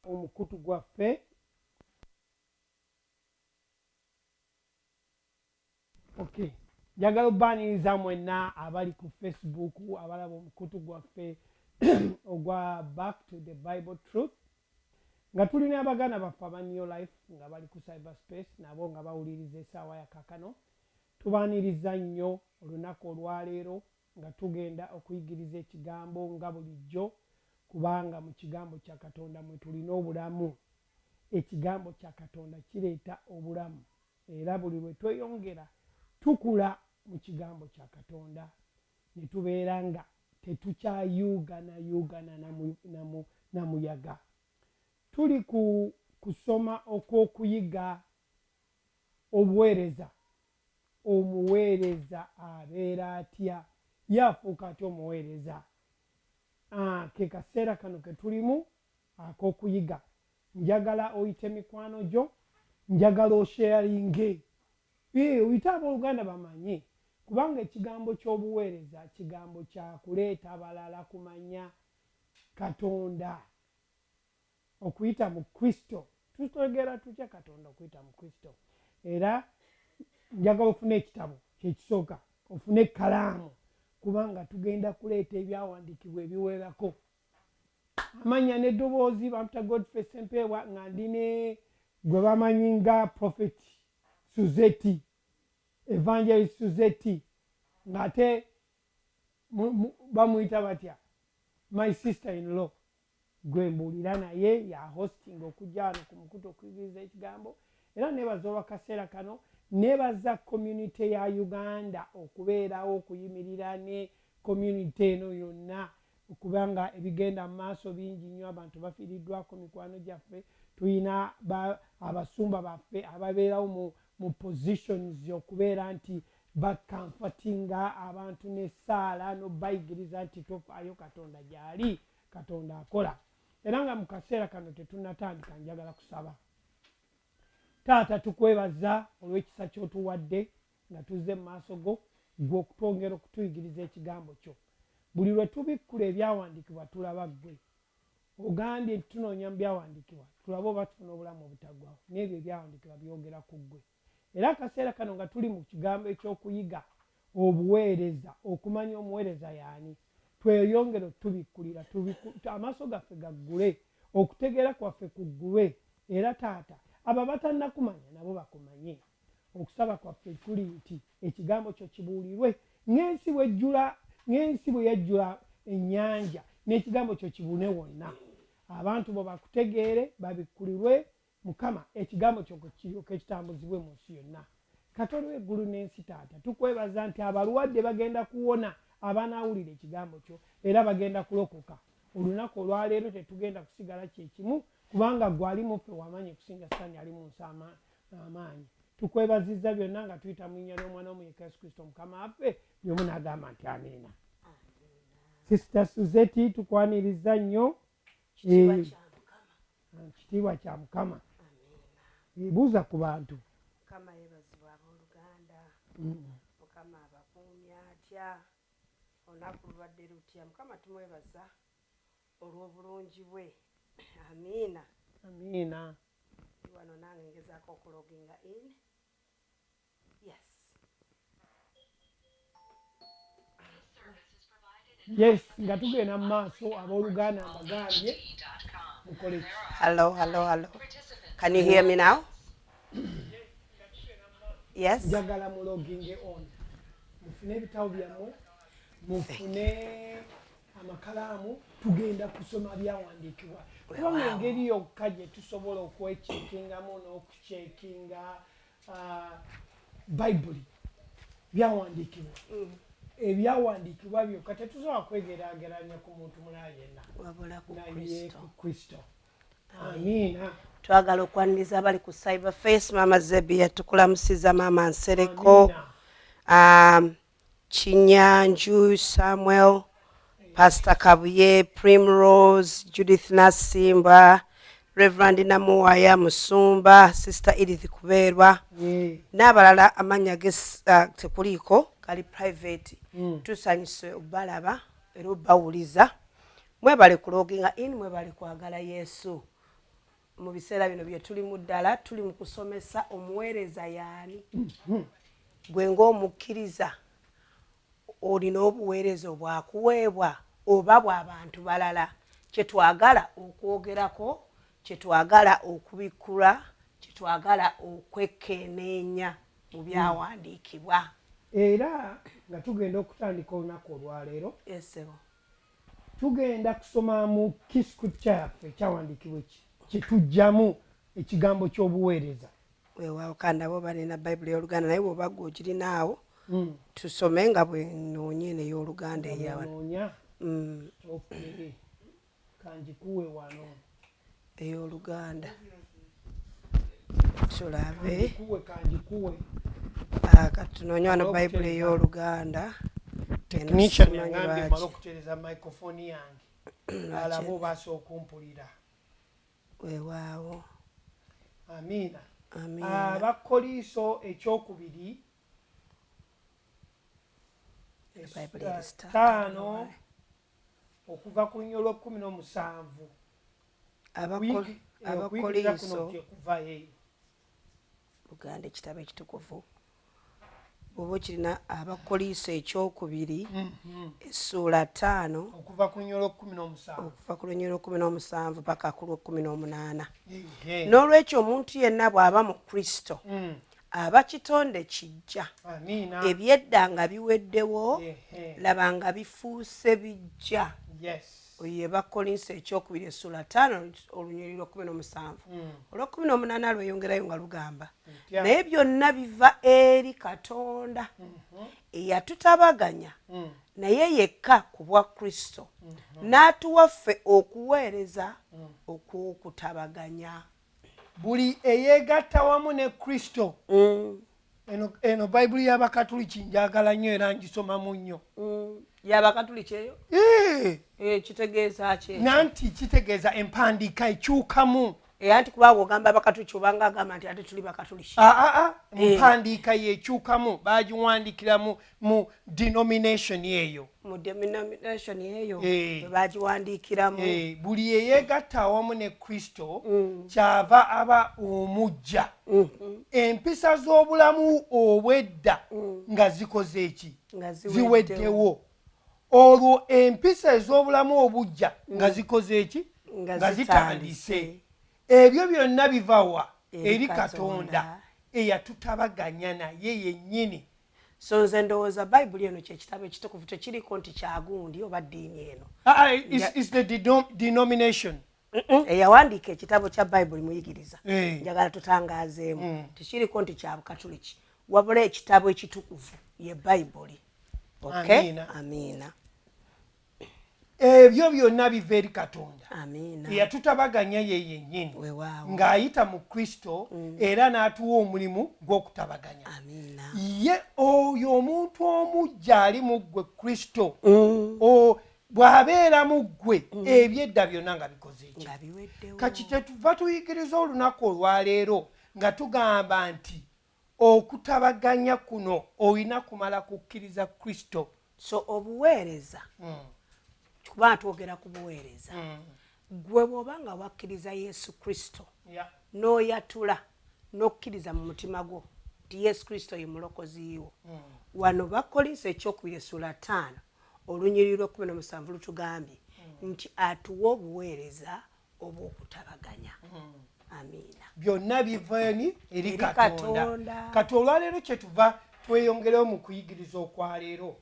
Omukutu gwaffe. Okay, njagala obaaniriza mwenna abali ku Facebook, abalaba omukutu gwaffe ogwa Back to the Bible Truth, nga tulina abaganda baffe aba New Life nga bali ku cyberspace, nabo nga bawuliriza esaawa ya kaakano. Tubaaniriza nnyo olunaku olwaleero nga tugenda okuyigiriza ekigambo nga bulijjo, kubanga mu kigambo kya Katonda mwe tulina obulamu. Ekigambo kya Katonda kireeta obulamu, era buli lwe tweyongera tukula mu kigambo kya Katonda ne tubeera nga tetukyayuuganayuugana na muyaga. Tuli ku kusoma okw'okuyiga obuweereza. Omuweereza abeera atya? Ye afuuka atya omuweereza? Ke kaseera kano ke tulimu ak'okuyiga. Njagala oyite mikwano gyo, njagala osharinge, oyite abooluganda bamanye, kubanga ekigambo ky'obuweereza kigambo kya kuleeta balala kumanya Katonda okuyita mu Kristo. Tutegeera tutya Katonda okuyita mu Kristo? Era njagala ofune ekitabo kyekisooka, ofune ekkalaamu, kubanga tugenda kuleeta ebyawandiikibwa ebiwerako. Amannya n'eddoboozi bampita Godfrey Ssempeebwa, nga ndi ne gwe bamanyi nga Prophet Suzeti, Evangelist Suzeti, ng'ate bamuyita batya, my sister in law gwe mbuulira naye ya hosting okujja wano ku mukutu okuyigiriza ekigambo. Era nebaza olwakaseera kano, nebaza community ya Uganda okubeerawo, okuyimirira ne community eno yonna, kubanga ebigenda mu maaso bingi nnyo. Abantu bafiiriddwako mikwano gyaffe, tulina abasumba baffe ababeerawo mu positions okubeera nti bacomfortinga abantu n'essaala n'obayigiriza nti tofaayo, Katonda gy'ali, Katonda akola. Era nga mu kaseera kano tetunnatandika, njagala kusaba. Taata, tukwebaza olw'ekisa ky'otuwadde nga tuzze mu maaso go, ggwe okutwongera okutuyigiriza ekigambo kyo. Buli lwe tubikkula ebyawandiikibwa tulaba ggwe. Ogambye nti tunoonya mu byawandiikibwa tulabe oba tufuna obulamu obutaggwawo, n'ebyo ebyawandiikibwa byogera ku ggwe. Era akaseera kano nga tuli mu kigambo ekyokuyiga obuweereza, okumanya omuweereza yaani, tweyongere otubikkulira, amaaso gaffe gaggule, okutegeera kwaffe kuggulwe, era taata, abo abatannakumanya nabo bakumanye. Okusaba kwaffe kuli nti ekigambo kyo kibuulirwe ng'ensi bwejjula, ng'ensi bwe yajjula ennyanja, n'ekigambo kyo kibune wonna, abantu bo bakutegeere, babikkulirwe. Mukama, ekigambo kyo kiryoke kitambuzibwe mu nsi yonna. Katonda w'eggulu n'ensi, taata, tukwebaza nti abalwadde bagenda kuwona abanaawulira ekigambo kyo, era bagenda kulokoka. Olunaku olwaleero tetugenda kusigala kyekimu, kubanga gwe ali mu ffe wamaanyi okusinga Sitaani ali mu nsi amaanyi. Tukwebazizza byonna nga tuyita mu linnya ly'omwana w'omuyeka Yesu Kristo Mukama waffe. Buli omu n'agamba nti amiina. Sister Suzeti, tukwaniriza nnyo. Kitiibwa kya Mukama. Buuza ku bantu. Mukama yeebazibwa, abooluganda. Mukama abakuumya atya? Olunaku lubadde lutya? Mukama tumwebaza olw'obulungi bwe. Amiina. Amiina. Wano nange ngezaako okuloginga in. Yes. Yes, nga tugenda mu maaso, abooluganda, mbagambye mukole ki? Hello, hello, hello, can you hear me now? Yes. Njagala muloginge on, mufune ebitabo byammwe, mufune amakalaamu, tugenda kusoma byawandiikibwa, kubanga engeri yokka gye tusobola okwecheckingamu n'okucheckinga Bayibuli byawandiikibwa. Ebyawandiikibwa byokka, tetusobola kwegeraageranya ku muntu mulala yenna wabula ku naye Kristo. Ku Kristo. Amiina. Twagala okwaniriza abali ku cyber face. Maama Zebia, tukulamusiza. Maama Nsereko, Amiina. Kinyanju Samuel, Pastor Kabuye, Primrose, Judith Nasimba, Reverend Namuwaya Musumba, Sister Edith Kubeerwa n'abalala amannya ge tekuliiko, kali private. Tusanyuse obalaba era obawuliza. Mwebale kuloginga in, mwebale kwagala Yesu. Mu biseera bino bye tulimu ddala tuli mu kusomesa omuweereza yaani. Gwe ng'omukkiriza olina obuweereza obwakuweebwa oba bw'abantu balala? Kyetwagala okwogerako, kyetwagala okubikkula, kyetwagala okwekkeneenya mu byawandiikibwa. Era nga tugenda okutandika olunaku olwaleero, Esebo. tugenda kusoma mu key scripture yaffe, ekyawandiikibwa kyetujjamu ekigambo ky'obuweereza. Weewaawo, kandaba oba nina Bayibuli ey'Oluganda, naye bw'oba gwe ogirinaawo, tusome nga bwe nnoonya eno ey'Oluganda eyawano. Noonya. Okay, kanjikuwe wano. Ey'Oluganda tulabe. Kanjikuwe, kanjikuwe. Ah, katunoonye wano Bayibuli ey'Oluganda. Technician Eno simanyi yangambye lwaki. male okutereeza microphone yange, alabe oba asobola okumpulira. Weewaawo. Amiina. Amiina. Abakoliiso ekyokubiri, Bayibuli eri stuck. 5, okuva ku lunya olw'e17. Okuyigiriza kuno Abakoliiso gyekuva eyo. Luganda, ekitabo ekitukuvu bw'oba okirina, Abakoliiso ekyokubiri essuula 5, okuva ku lunya olw'e17. Okuva ku lunya olw'e17 paka ku lw'e18. Ehe. N'olwekyo omuntu yenna bw'aba mu Kristo, aba kitonde kijja. Amiina. Ebyedda nga biweddewo, laba nga bifuuse bijja. Oyo ye Bakolinso ekyokubiri essula 5, olunyiriri lw'e17. Olw'e18 lweyongerayo nga lugamba, Etya? Naye byonna biva eri Katonda eyatutabaganya naye yekka ku bwa Kristo, n'atuwa ffe okuweereza okw'okutabaganya. Buli eyeegatta wamu ne Kristo. Eno Bayibuli y'Abakatuliki njagala nnyo era ngisomamu nnyo. Y'Abakatuliki eyo? Eh, Kitegeeza ki ekyo? Nanti kitegeeza empandiika ekyukamu. Era nti kubanga ogamba Abakatuliki, obanga agamba nti ate tuli Bakatuliki. Aa, mpandiika yekyukamu, bagiwandikira mu denomination eyo. Mu denomination eyo Eh. bwe bagiwandiikiramu. Eh, buli eyeegatta awamu ne Kristo kyava aba omujja, empisa z'obulamu obwedda nga zikoze eki? Nga ziweddewo. Ziweddewo. Olwo empisa ez'obulamu obujja nga zikoze eki? Nga Nga zitandise. zitandise. Ebyo byonna bivawa? Eri Eri Katonda. Katonda eyatutabaganya naye yennyini. So nze ndowooza Bayibuli eno kyekitabo ekitukuvu, tekiriko nti kyagundi oba ddiini eno. Ah, ah, it's the denomination. Eyawandiika ekitabo kya Bayibuli muyigiriza. Eh. Njagala tutangaazeemu, tekiriko nti kya Bukatuliki, wabula ekitabo ekitukuvu ye Bayibuli, okay? Amiina. Amiina. Ebyo byonna biva eri Katonda Amiina. eyatutabaganya ye yennyini Weewaawo. ng'ayita mu Kristo, era n'atuwa omulimu gw'okutabaganya. Amiina. Ye oyo omuntu omujja ali mu ggwe, Kristo, bw'abeera mu ggwe, ebyedda byonna nga bikoze eki? Nga biweddewo. Kati kyetuva tuyigiriza olunaku olwaleero nga tugamba nti okutabaganya kuno olina kumala kukkiriza Kristo. So obuweereza, kubanga twogera ku buweereza, gwe bw'oba nga wakkiriza Yesu Kristo n'oyatula n'okkiriza mu mutima gwo nti Yesu Kristo ye mulokozi wo, wano Bakolinso ekyokubiri essula 5, olunyiriri lw'e17 lutugambye nti atuwa obuweereza obw'okutabaganya. Amiina. Byonna biva eni? Eri Eri Katonda. Katonda. Kati olwaleero kyetuva tweyongereyo mu kuyigiriza okwaleero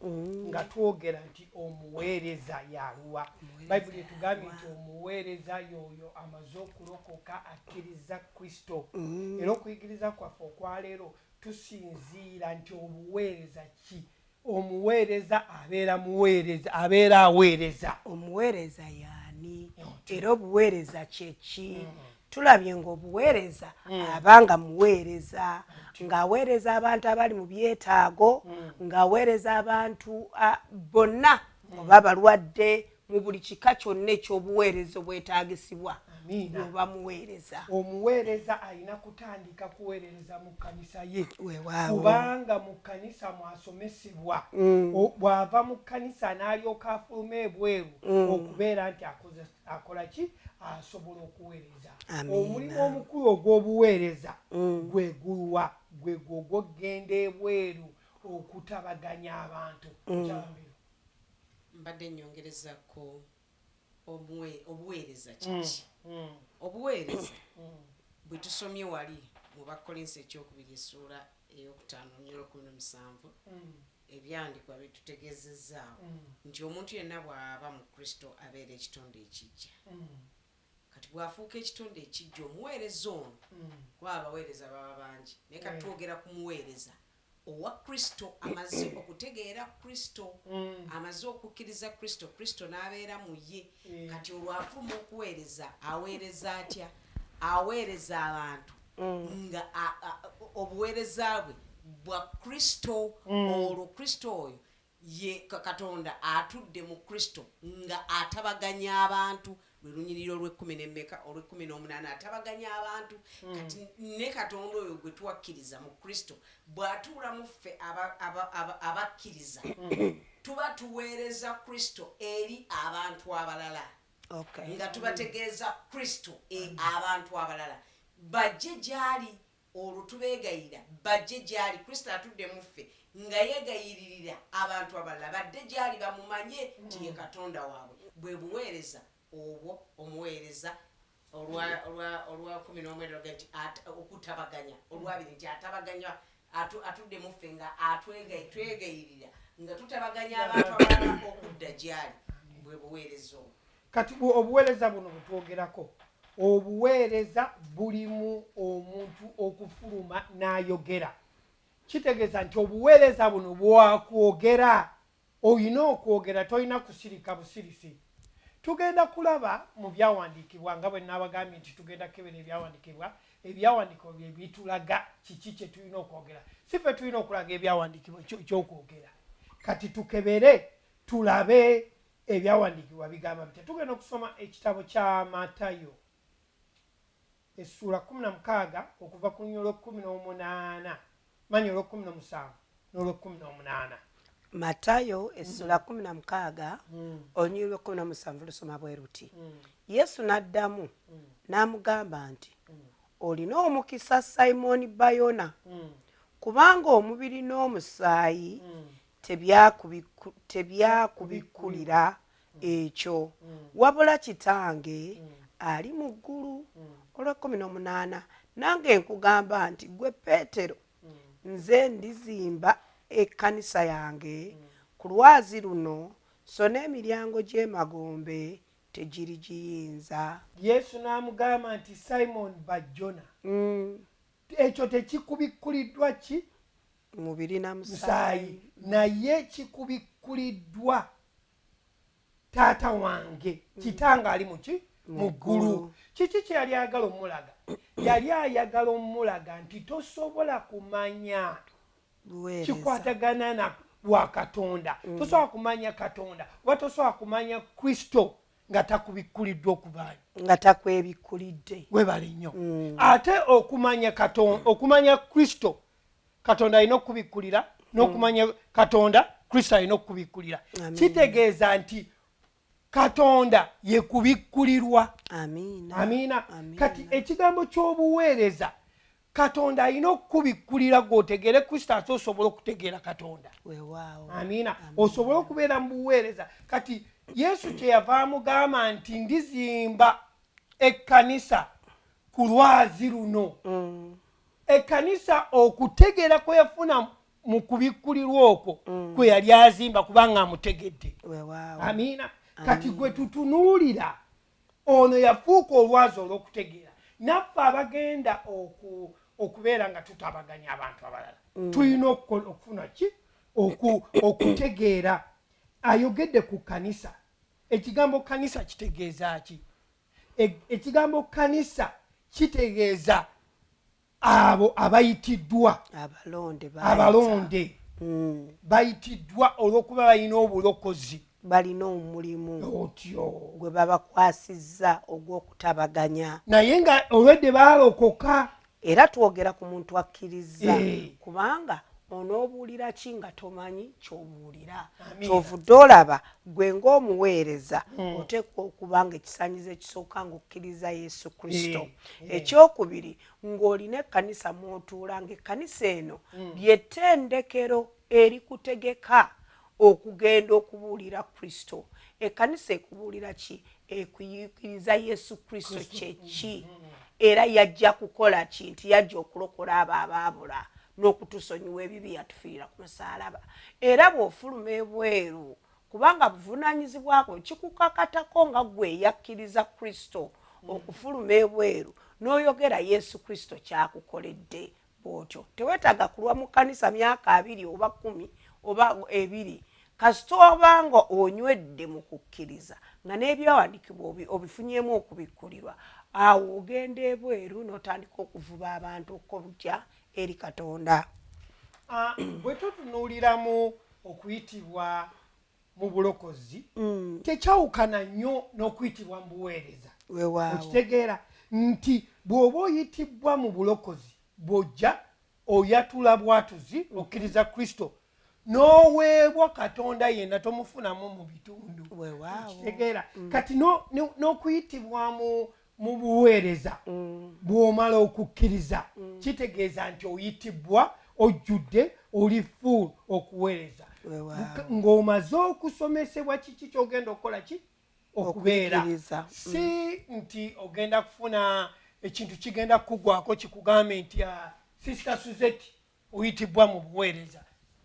nga twogera nti omuweereza yaluwa? Bayibuli etugambye nti omuweereza y'oyo amaze okulokoka, akkiriza Kristo. Era okuyigiriza kwaffe okwaleero tusinziira nti obuweereza ki? Omuweereza abeera muweereza, abeera aweereza. Omuweereza yaani era obuweereza kyeki? Tulabye ng'obuweereza abanga muweereza ng'aweereza abantu abali mu byetaago, ng'aweereza abantu bonna, oba balwadde. Mu buli kika kyonna eky'obuweereza obwetaagisibwa, Amiina. oba muweereza. Omuweereza alina kutandika kuweerereza mu kkanisa ye, Weewaawo. kubanga mu kkanisa mwasomesebwa. Bw'ava mu kkanisa n'alyoka afuluma ebweru okubeera nti akola ki, asobola okuweereza. Amiina. Omulimu omukulu ogw'obuweereza gwe gulwa, gwe gwo ogw'okugenda ebweru okutabaganya abantu. Kyambiro. Mbadde nnyongerezako obuweereza kiki? Obuweereza bwe tusomye wali mu Bakkolinso ekyokubiri essuula eyokutaano 17, ebyawandiikibwa bitutegeezezzaawo nti omuntu yenna bw'aba mu Kristo abeera ekitonde ekijja. Kati bw'afuuka ekitonde ekijja, omuweereza ono, kuba abaweereza baba bangi, naye kati twogera ku muweereza owa Kristo amaze okutegeera Kristo, amaze okukkiriza Kristo, Kristo n'abeera mu ye. Kati olwafuluma okuweereza, aweereza atya? Aweereza abantu nga obuweereza bwe bwa Kristo. Olwo Kristo oyo ye Katonda atudde mu Kristo nga atabaganya abantu, lwe lunyiriro olw'ekkumi n'emmeka, olw'e18, atabaganya abantu. Kati ne Katonda oyo gwe twakkiriza mu Kristo bw'atuula mu ffe abakkiriza, tuba tuweereza Kristo eri abantu abalala, nga tubategeeza Kristo abantu abalala bajje gy'ali. Olwo tubeegayirira bajje gy'ali. Kristo atudde mu ffe nga yeegayiririra abantu abalala badde gy'ali, bamumanye nti ye Katonda waabwe. Bwe buweereza obwo omuweereza olwa 19 lwaga nti okutabaganya, olwabiri nti atabaganya, atudde mu ffe nga twegayirira nga tutabaganya abantu abalala okudda gy'ali. Bwe buweereza obwo. Kati obuweereza buno bwetwogerako, obuweereza bulimu omuntu okufuluma n'ayogera. Kitegeeza nti obuweereza buno bwakwogera, olina okwogera, tolina kusirika busirisi. Tugenda kulaba mu byawandiikibwa nga bwe nabagambye nti tugenda kukebera ebyawandiikibwa. Ebyawandiikibwa bye bitulaga kiki kye tulina okwogera, si ffe tulina okulaga ebyawandiikibwa ekyokwogera. Kati tukebere tulabe ebyawandiikibwa bigamba bitya. Tugenda okusoma ekitabo kya Matayo essuula 16 okuva ku lunyiriri olw'ekumi n'omunaana, manya olw'ekumi n'omusanvu n'olw'ekumi n'omunaana. Matayo essula 16, olunyiriri lw'e17 lusoma bwe luti: Yesu n'addamu n'amugamba nti, "Olina omukisa, Simoni Bayona, kubanga omubiri n'omusaayi tebyakubikkulira ekyo, wabula Kitange ali mu ggulu." Olw'e18: "Nange nkugamba nti gwe Peetero, nze ndizimba ekkanisa yange ku lwazi luno, so n'emiryango gy'emagombe tegirigiyinza." Yesu n'amugamba nti, "Simon Bajona, ekyo tekikubikkuliddwa ki mubiri na musaayi, musaayi, naye kikubikkuliddwa Taata wange, Kitange ali muki mu ggulu." Kiki kye yali ayagala omulaga? Yali ayagala omulaga nti tosobola kumanya buweereza kikwatagana na wa Katonda, tosobola kumanya Katonda oba tosobola kumanya Kristo nga takubikkuliddwa okubaani nga takwebikkulidde. Webale nnyo. Ate okumanya Katonda, okumanya Kristo, Katonda alina okukubikkulira, n'okumanya Katonda, Kristo alina okukubikkulira. Amen. Kitegeeza nti Katonda yekubikkulirwa. Amiina. Amiina. Amiina. Kati ekigambo ky'obuweereza, Katonda alina okukubikkulira gweotegeere Kristo, ate osobola okutegeera Katonda. Weewaawo. Amiina. Osobole okubeera mu buweereza. Kati Yesu kyeyava amugamba nti, "Ndizimba ekkanisa ku lwazi luno." Ekkanisa, okutegeera kwe yafuna mu kubikkulirwa okwo kwe yali azimba, kubanga amutegedde. Weewaawo. Amiina. Kati gwe tutunuulira ono yafuuka olwazi olw'okutegeera. Naffe abagenda okubeera nga tutabaganya abantu abalala, tulina okufuna ki? Okutegeera. Ayogedde ku kkanisa. Ekigambo kkanisa kitegeeza ki? Ekigambo kkanisa kitegeeza abo abayitiddwa, abalonde bayita. Abalonde bayitiddwa olw'okuba balina obulokozi. Balina omulimu Otyo. gwe babakwasizza ogw'okutabaganya. Naye nga olwedde baalokoka. Era twogera ku muntu akkiriza, Eh. kubanga onoobuulira ki nga tomanyi ky'obuulira? Amiina. Kyovudde olaba gwe ng'omuweereza oteekwa okuba nga ekisaanyizo ekisooka ng'okkiriza Yesu Kristo. Eh, Ekyokubiri, ng'olina ekkanisa mw'otuula, ng'ekkanisa eno ly'ettendekero erikutegeka okugenda okubuulira Kristo. Ekkanisa ekubuulira ki? Ekuyigiriza Yesu Kristo kye ki, era yajja kukola ki, nti yajja okulokola abo abaabula n'okutusonyiwa ebibi, yatufiirira ku musaalaba. Era bw'ofuluma ebweru, kubanga buvunaanyizibwako, kikukakatako nga ggwe eyakkiriza Kristo okufuluma ebweru n'oyogera Yesu Kristo kyakukoledde. Bw'otyo teweetaaga kulwa mu kkanisa myaka 20 oba 10 oba 20, kasita obanga onywedde mu kukkiriza nga n'ebyawandiikibwa obifunyeemu okubikkulirwa, awo ogenda ebweru n'otandika okuvuba abantu okujja eri Katonda. Ah, bwe tutunuuliramu okuyitibwa mu bulokozi, tekyawukana nnyo n'okuyitibwa mu buweereza. Weewaawo. Okitegeera nti bw'oba oyitibwa mu bulokozi, bw'ojja oyatula bwatuzi okkiriza Kristo n'oweebwa Katonda yenna, tomufunamu mu bitundu. Weewaawo. Okitegeera kati n'okuyitibwa mu buweereza, bw'omala okukkiriza kitegeeza nti oyitibwa, ojjudde, oli full okuweereza. Weewaawo. Ng'omaze okusomesebwa kiki kyogenda okukola, ki okubeera. Okuyigiriza. Si nti ogenda kufuna ekintu kigenda kukugwako kikugambe nti, "Ah, Sister Suzette, oyitibwa mu buweereza."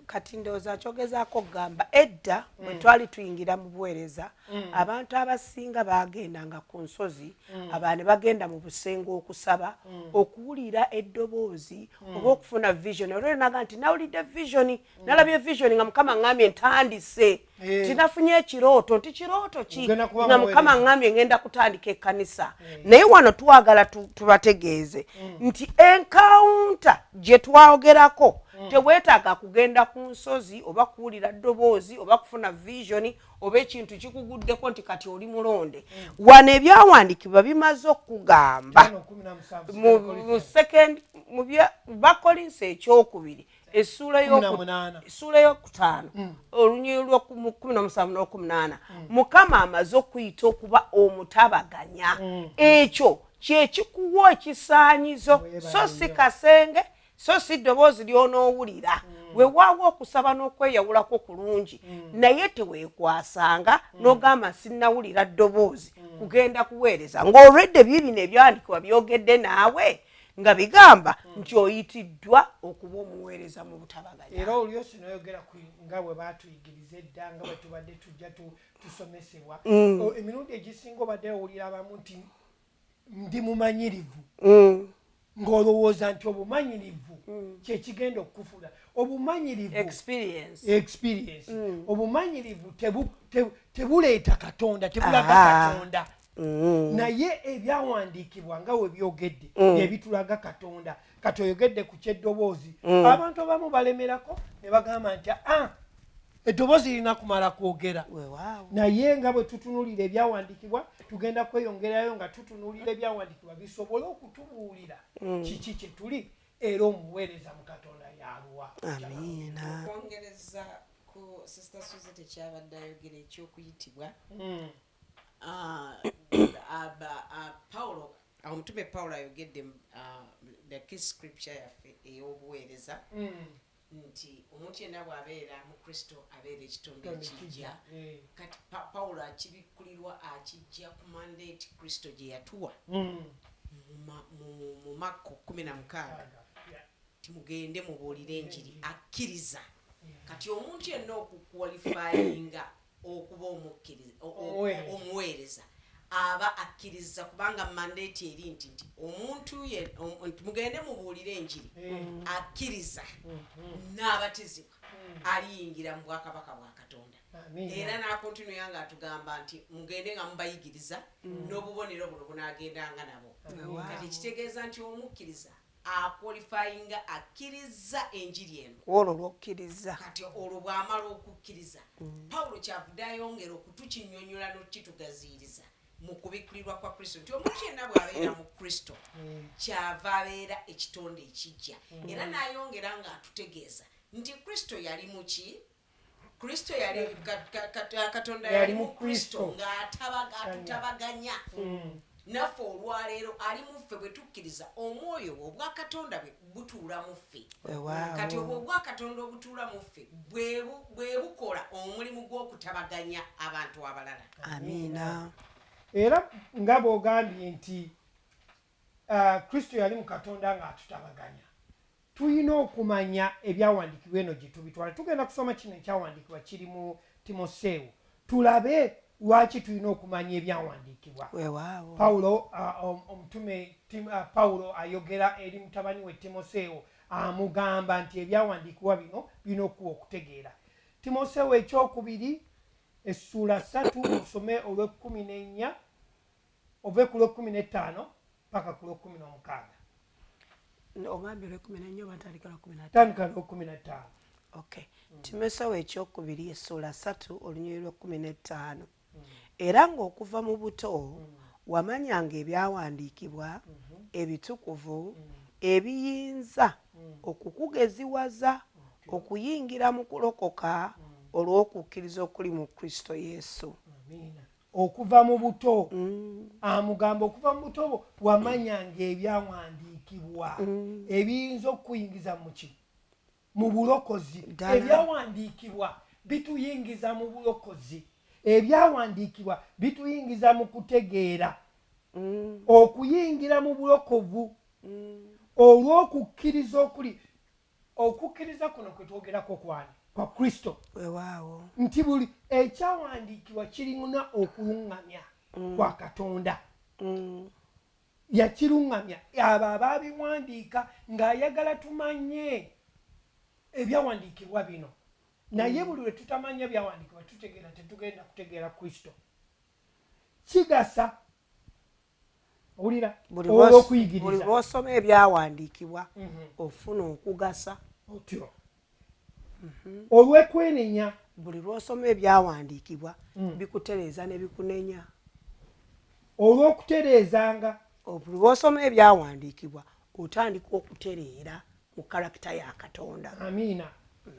Kati ndowooza kyogezaako okugamba, edda bwe twali tuyingira mu buweereza, abantu abasinga baagendanga ku nsozi, abalala ne bagenda mu busengo okusaba, okuwulira eddoboozi oba okufuna vision. Olwo naga nti nawulidde vision, nalabye vision nga Mukama ŋŋambye ntandise, Eh. tinafunye ekirooto, nti kirooto ki Ogenda kuba nga Mukama muweereza. ŋŋambye ngenda kutandika ekkanisa. Naye wano twagala tubategeeze nti encounter gye twogerako teweetaaga kugenda ku nsozi oba kuwulira ddoboozi oba kufuna vision oba ekintu kikuguddeko nti kati oli mulonde. Wano ebyawandiikibwa bimaze okugamba 5:17. Mu second mu Bakolinso ekyokubiri essuula 18. Essuula eyokutaano, olunyiriri lw'oku 17 n'olwokumunana, Mukama amaze okuyita okuba omutabaganya. Ekyo kyekikuwa ekisaanyizo, so si kasenge, so si ddoboozi ly'onoowulira. Weewaawo okusaba n'okweyawulako kulungi, naye teweekwasanga n'ogamba sinnawulira ddoboozi kugenda kuweereza, ng'olwedde biibino ebyawandiikibwa byogedde naawe nga bigamba nti oyitiddwa okuba omuweereza mu butabaganya. Era olyosi noyogera ku nga bwe batuyigiriza edda, nga bwe tubadde tujja tusomesebwa. Emirundi egisinga obadde owulira abamu nti ndi mumanyirivu, ng'olowooza nti obumanyirivu kyekigenda okukufula obumanyirivu. Experience. Experience. Obumanyirivu tebuleeta Katonda, tebulaga Katonda, naye ebyawandiikibwa nga we byogedde ebitulaga Katonda. Kati oyogedde ku kyeddoboozi, abantu abamu balemerako ne bagamba nti, "Ah, eddoboozi lirina kumala kwogera." Weewaawo. Naye nga bwe tutunuulira ebyawandiikibwa, tugenda kweyongerayo nga tutunuulira ebyawandiikibwa bisobole okutubuulira kiki kye tuli, era omuweereza mu Katonda yaluwa. Amiina. Okwongereza ku Sister Suzette kyabadde ayogera ekyokuyitibwa, Paulo, omutume Paulo ayogedde the key scripture yaffe ey'obuweereza nti omuntu yenna bw'abeera mu Kristo abeera ekitonde ekijja. Kati Pawulo akibikkulirwa akijja ku mandate Kristo gye yatuwa mu Makko 16, timugende mubuulire enjiri akkiriza. Kati omuntu yenna okuqualifyinga okuba Omuweereza. omuweereza aba akkiriza, kubanga mandate eri nti omuntu nti mugende mubuulire enjiri, akkiriza n'abatizibwa aliyingira mu bwakabaka bwa Katonda. Amiina. Era n'acontinuya nga atugamba nti mugende nga mubayigiriza, n'obubonero buno bunaagendanga nabo. Kati kitegeeza nti omukkiriza Aqualifyinga, akkiriza enjiri eno. Olwo lwokkiriza. Kati olwo bw'amala okukkiriza, Pawulo kyavudde ayongera okutukinnyonnyola n'okukitugaziiriza mu kubikkulirwa kwa Kristo nti omuntu yenna bw'abeera mu Kristo, kyava abeera ekitonde ekijja. Era n'ayongera ng'atutegeeza nti Kristo yali muki? Kristo yali Katonda yali mu Kristo ng'atutabaganya naffe. Olwaleero ali mu ffe bwe tukkiriza, omwoyo we, obwakatonda bwe butuula mu ffe. Kati obwo obwakatonda obutuula mu ffe bwe bukola omulimu gw'okutabaganya abantu abalala. Amiina. Era nga bw'ogambye nti Kristo yali mu Katonda ng'atutabaganya, tulina okumanya ebyawandiikibwa eno gye tubitwala. Tugenda kusoma kino ekyawandiikibwa kiri mu Timoseewo, tulabe lwaki tulina okumanya ebyawandiikibwa. Pawulo, omutume Pawulo ayogera eri mutabani we Timoseewo, amugamba nti ebyawandiikibwa bino birina okuwa okutegeera. Timoseewo ekyokubiri essuula 3, osome olw'e14, ove ku lw'e15 paka ku lw'e16. Ogambye olw'e14 oba ntandika lwa 15? Tandika lw'e15. Okay. Timoseewo ekyokubiri essuula 3, olunyiriri lw'e15: "Era ng'okuva mu buto wamanyanga ebyawandiikibwa ebitukuvu, ebiyinza okukugeziwaza okuyingira mu kulokoka olw'okukkiriza okuli mu Kristo Yesu." Amiina. Okuva mu buto, amugamba, okuva mu buto bwo wamanyanga ebyawandiikibwa ebiyinza okukuyingiza muki? Mu bulokozi. Ebyawandiikibwa bituyingiza mu bulokozi, ebyawandiikibwa bituyingiza mu kutegeera, okuyingira mu bulokovu olw'okukkiriza okuli. Okukkiriza kuno kwe twogerako kwani? Kwa Kristo. Nti buli ekyawandiikibwa kirina okuluŋŋamya kwa Katonda. Yakiruŋŋamya abo abaabiwandiika ng'ayagala tumanye ebyawandiikibwa bino. Naye buli lwe tutamanya byawandiikibwa, tutegeera tetugenda kutegeera Kristo. Kigasa, owulira? Olw'okuyigiriza. Lwosoma ebyawandiikibwa, ofuna okugasa. Otyo olw'ekwenenya. Buli lwosoma ebyawandiikibwa, bikutereeza ne bikunenya. Olw'okutereezanga. Buli lwosoma ebyawandiikibwa, otandika okutereera mu character ya Katonda. Amiina.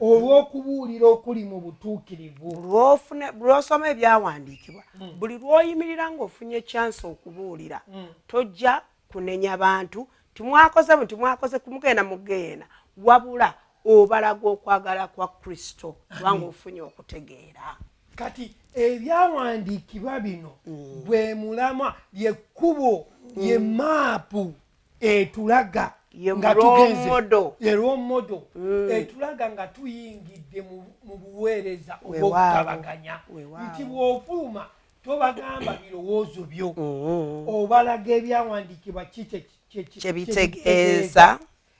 Olw'okubuulira okuli mu butuukirivu. Buli lwosoma ebyawandiikibwa, buli lw'oyimirira ng'ofunye chance okubuulira, tojja kunenya bantu timwakoze bu timwakoze kumugenda mugenda, wabula obalaga okwagala kwa Kristo, kubanga ofunye okutegeera. Kati ebyawandiikibwa bino bwe mulamwa, lyekkubo, ye maapu etulaga nga tugenze, ye role model etulaga nga tuyingidde mu buweereza obw'okutabaganya, nti bw'ofuluma tobagamba birowoozo byo, obalaga ebyawandiikibwa kyebitegeeza.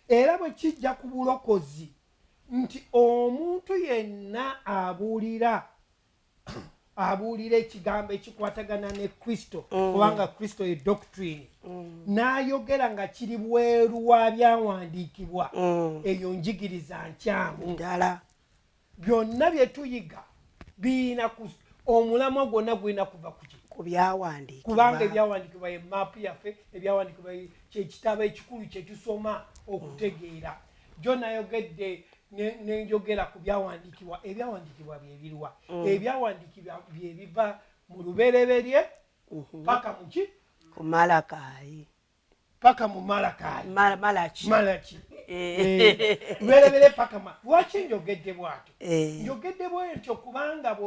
Era bwe kijja ku bulokozi, nti omuntu yenna abuulira ekigambo ekikwatagana ne Kristo, kubanga Kristo ye doctrine, n'ayogera nga kiri bweru wa byawandiikibwa, eyo njigiriza nkyamu. Ddala. Byonna bye tuyiga biyina omulamwa gwonna gulina kuva kuki? Ku byawandiikibwa. Kubanga ebyawandiikibwa ye maapu yaffe, ebyawandiikibwa kyekitabo ekikulu kyetusoma okutegeera. Jo nayogedde nenjogera ku byawandiikibwa. Ebyawandiikibwa byebirwa? Ebyawandiikibwa byebiva mu Lubereberye paka muki? Ku Malakayi. Paka mu Malakayi. Malaki. Malaki. Lubereberye paka ma lwaki njogedde bwatyo? Njogedde bwentyo kubanga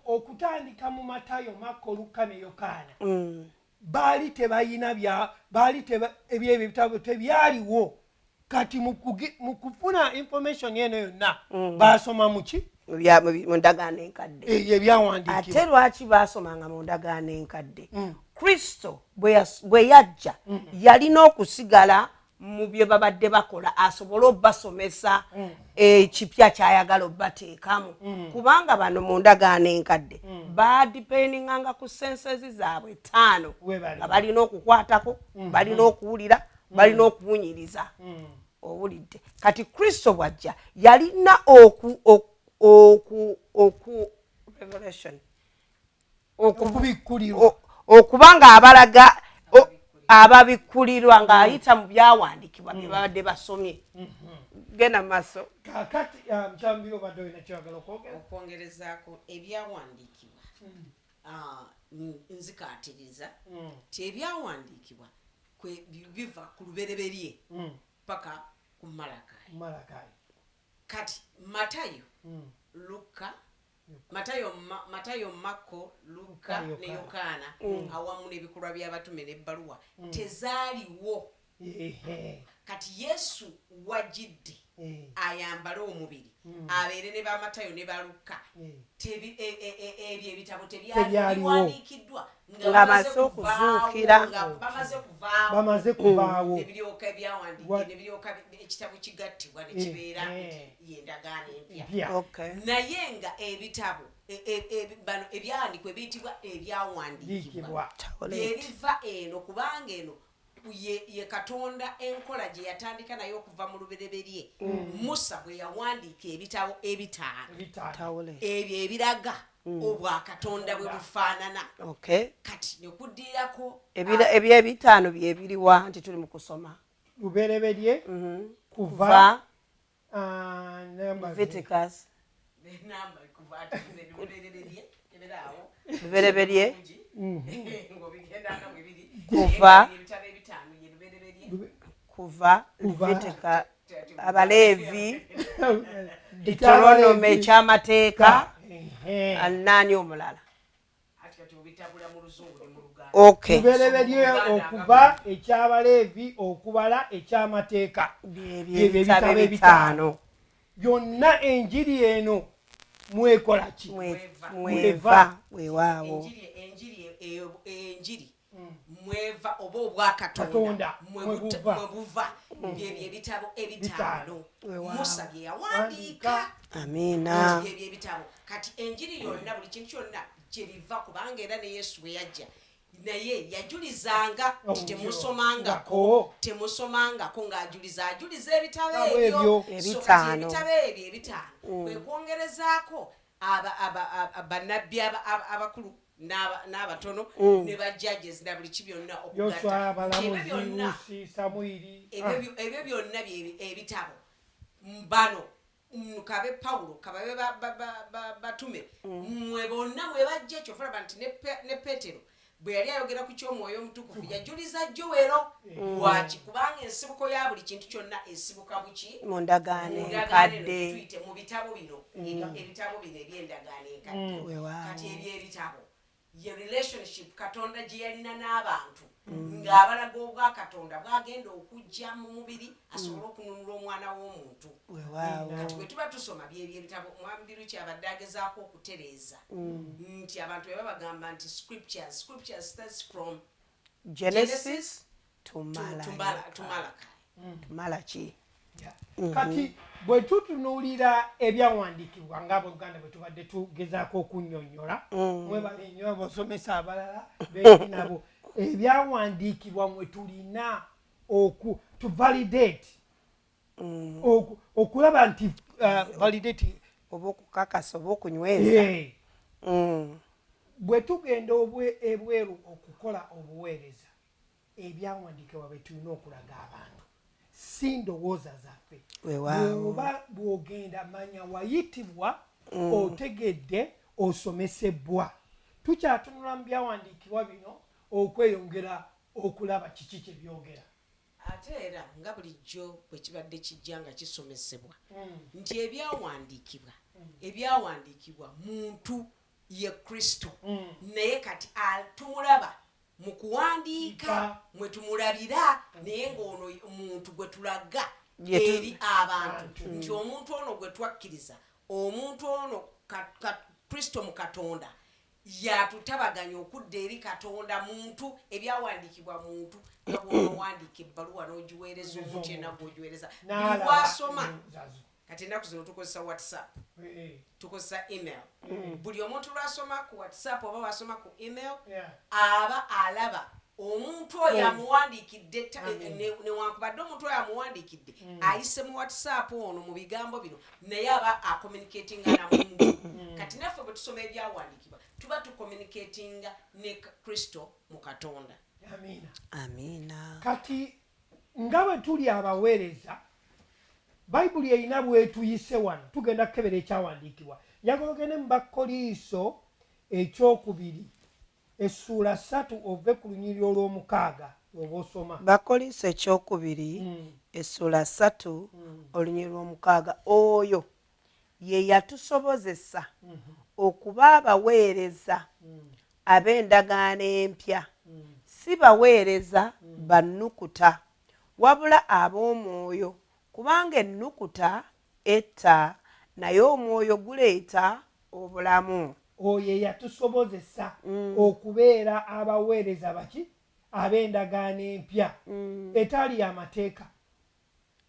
okutandika mu Matayo, Makko, Lukka ne Yokaana, baali tebayina bya baali ebyo ebitabo tebyaliwo. Kati mu kufuna information eno yonna, basoma muki? Mu ndagaano enkadde. Eyo ebyawandiikibwa. Ate lwaki baasomanga mu ndagaano enkadde? Kristo bwe yajja, yalina okusigala mu bye babadde bakola asobole obbasomesa ekipya kyayagala obbateekamu, kubanga bano mu ndagaano enkadde badependinganga ku senses zaabwe ttaano, nga balina okukwatako, balina okuwulira. Balina okuwunyiriza. Owulidde? Kati Kristo bw'ajja yalina oku oku oku revelation, okubikkulirwa, okuba nga abalaga, ababikkulirwa ng'ayita mu byawandiikibwa bye babadde basomye. Genda mu maaso. Kakati mukyambiro, obadde olina kyagala okwogera? Okwongerezaako ebyawandiikibwa, nzikaatiriza ti ebyawandiikibwa biva ku Lubereberye paka ku Malakayi. Malakayi. Kati Matayo, Luka, Matayo, Matayo, Makko, Luka Luka, ne Yokaana. Yokaana, awamu n'Ebikolwa by'Abatume n'ebbaluwa tezaaliwo. Kati Yesu wajidde ayambale omubiri, abeere ne Bamatayo ne Baluka, ebyo ebitabo Tebyaliwo. tebyaliwandiikiddwa. Nga bamaze okuzuukira. Nga bamaze kuvaawo. Bamaze kuvaawo. Nebiryoka ebyawandiikibwa, nebiryoka ekitabo kigattibwa nekibeera nti yendagaano empya. Empya. Naye nga ebitabo bano ebyawandiikibwa ebiyitibwa ebyawandiikibwa Liikibwa. byebiva eno, kubanga eno ye Katonda enkola gye yatandika naye okuva mu Lubereberye, Musa bwe yawandiika ebitabo 5. 5. Tawule. Ebyo ebiraga obwakatonda bwe bufaanana. Kati nekuddirirako Ebyebitaano byebiriwa nti tuli mu kusoma? Lubereberye kuva Kuva namba Leviticus. Namba kuva ati Lubereberye eberaawo. Lubereberye. Ng'obigendanga bwe biri. Kuva. Ebitabo 5 ye Lubereberye. Kuva. Kuva. Leviticus, Abaleevi, Deuteronomy, Ekyamateeka, naani omulala? Ati kati obitabula mu Luzungu ne mu Luganda. Lubereberye, okuva, Ekyabaleevi, Okubala, Ekyamateeka. Byebyo. Byebyo. Ebitabo Ebitabo 5. Byonna enjiri eno mwekola ki? Mweva. Mweva, weewaawo. Enjiri mweva oba obwakatonda Katonda, mwe mwe buva. Mwe buva byebyo ebitabo 5 Weewaawo. Musa bye yawandiika. Amiina. Byebyo ebitabo. Kati enjiri yonna, buli kintu kyonna gye biva, kubanga era ne Yesu bwe yajja naye yajulizanga nti temusomangako, Ngako. temusomangako, ng'ajuliza ajuliza ebitabo Ebitabo ebyo. ebyo. So kati 5. ebitabo ebyo 5 kwe kwongerezaako bannabbi abakulu n'abatono ne bajudges na buli ki byonna Yoswa, okugatta. Nti ebyo Abalamuzi, byonna Lusi, Samwiri. Ebyo byonna ebitabo bano, kabe Pawulo, kababe batume, mwe bonna mwe bajja. Ekyo olaba nti ne Peetero bwe yali ayogera ku ky'Omwoyo Omutukuvu yajuliza Jowero. Lwaki? Kubanga ensibuko ya buli kintu kyonna esibuka buki? Mu ndagaano Mu ndagaano eno. enkadde. Tuyite mu bitabo bino, ebitabo bino eby'endagaano enkadde. Kati ebyebitabo ye relationship Katonda gye yalina n'abantu, ng'abalaga obwakatonda bwagenda okujja mu mubiri asobole okununula omwana w'omuntu. Kati bwe tuba tusoma byebyo ebitabo mwami Biruki abadde agezaako okutereeza, nti abantu bwe babagamba nti scriptures, scriptures starts from Genesis to to Malaki. Malachi. To Malaki. Kati bwe tutunuulira ebyawandiikibwa nga Abooluganda bwe tubadde tugezaako okunnyonnyola, mwebale nnyo abasomesa abalala beeri nabo, ebyawandiikibwa mwe tulina oku to validate, okulaba nti validate oba okukakasa oba okunyweza. Bwe tugenda ebweru okukola obuweereza, ebyawandiikibwa bwe tulina okulaga abantu, si ndowooza zaffe. Bw'oba bw'ogenda, manya wayitibwa, otegedde, osomesebwa. Tukyatunula mu byawandiikibwa bino okweyongera okulaba kiki kye byogera. Ate era nga bulijjo bwe kibadde kijja nga kisomesebwa nti ebyawandiikibwa muntu ye Kristo, naye kati tumulaba mu kuwandiika mwe tumulabira, naye ng'ono muntu gwe tulaga eri abantu nti omuntu ono gwe twakkiriza, omuntu ono Kristo mu Katonda yatutabaganya okudda eri Katonda. Muntu, ebyawandiikibwa muntu, nga bw'onowandiika ebbaluwa n'ogiweereza omuntu yenna gw'ogiweereza, N'alaba bw'asoma. Zazo. Kati ennaku zino tukozesa WhatsApp, tukozesa email. Buli omuntu lwasoma ku WhatsApp oba wasoma ku email, aba alaba. Omuntu oyo amuwandiikidde, newankubadde omuntu oyo amuwandiikidde ayise mu WhatsApp ono mu bigambo bino, naye aba acommunicatinga na muntu. Kati naffe bwe tusoma ebyawandiikibwa, tuba tucommunicatinga ne Kristo mu Katonda. Amiina. Amiina. Kati nga bwe tuli abaweereza, Bayibuli erina bwetuyise wano. Tugenda kukebera ekyawandiikibwa. Njagala ogende mu Bakkoliiso ekyokubiri essuula 3, ove ku lunyiriri olw'omukaaga oba osoma. Bakoliiso ekyokubiri essuula 3, olunyiriri lw'omukaaga. Oyo ye yatusobozesa okuba abaweereza ab'endagaano empya, si baweereza ba nnukuta, wabula ab'omwoyo, kubanga ennukuta etta, naye omwoyo guleeta obulamu. Oyo eyatusobozesa okubeera abaweereza baki? Ab'endagaano empya etaali y'amateeka.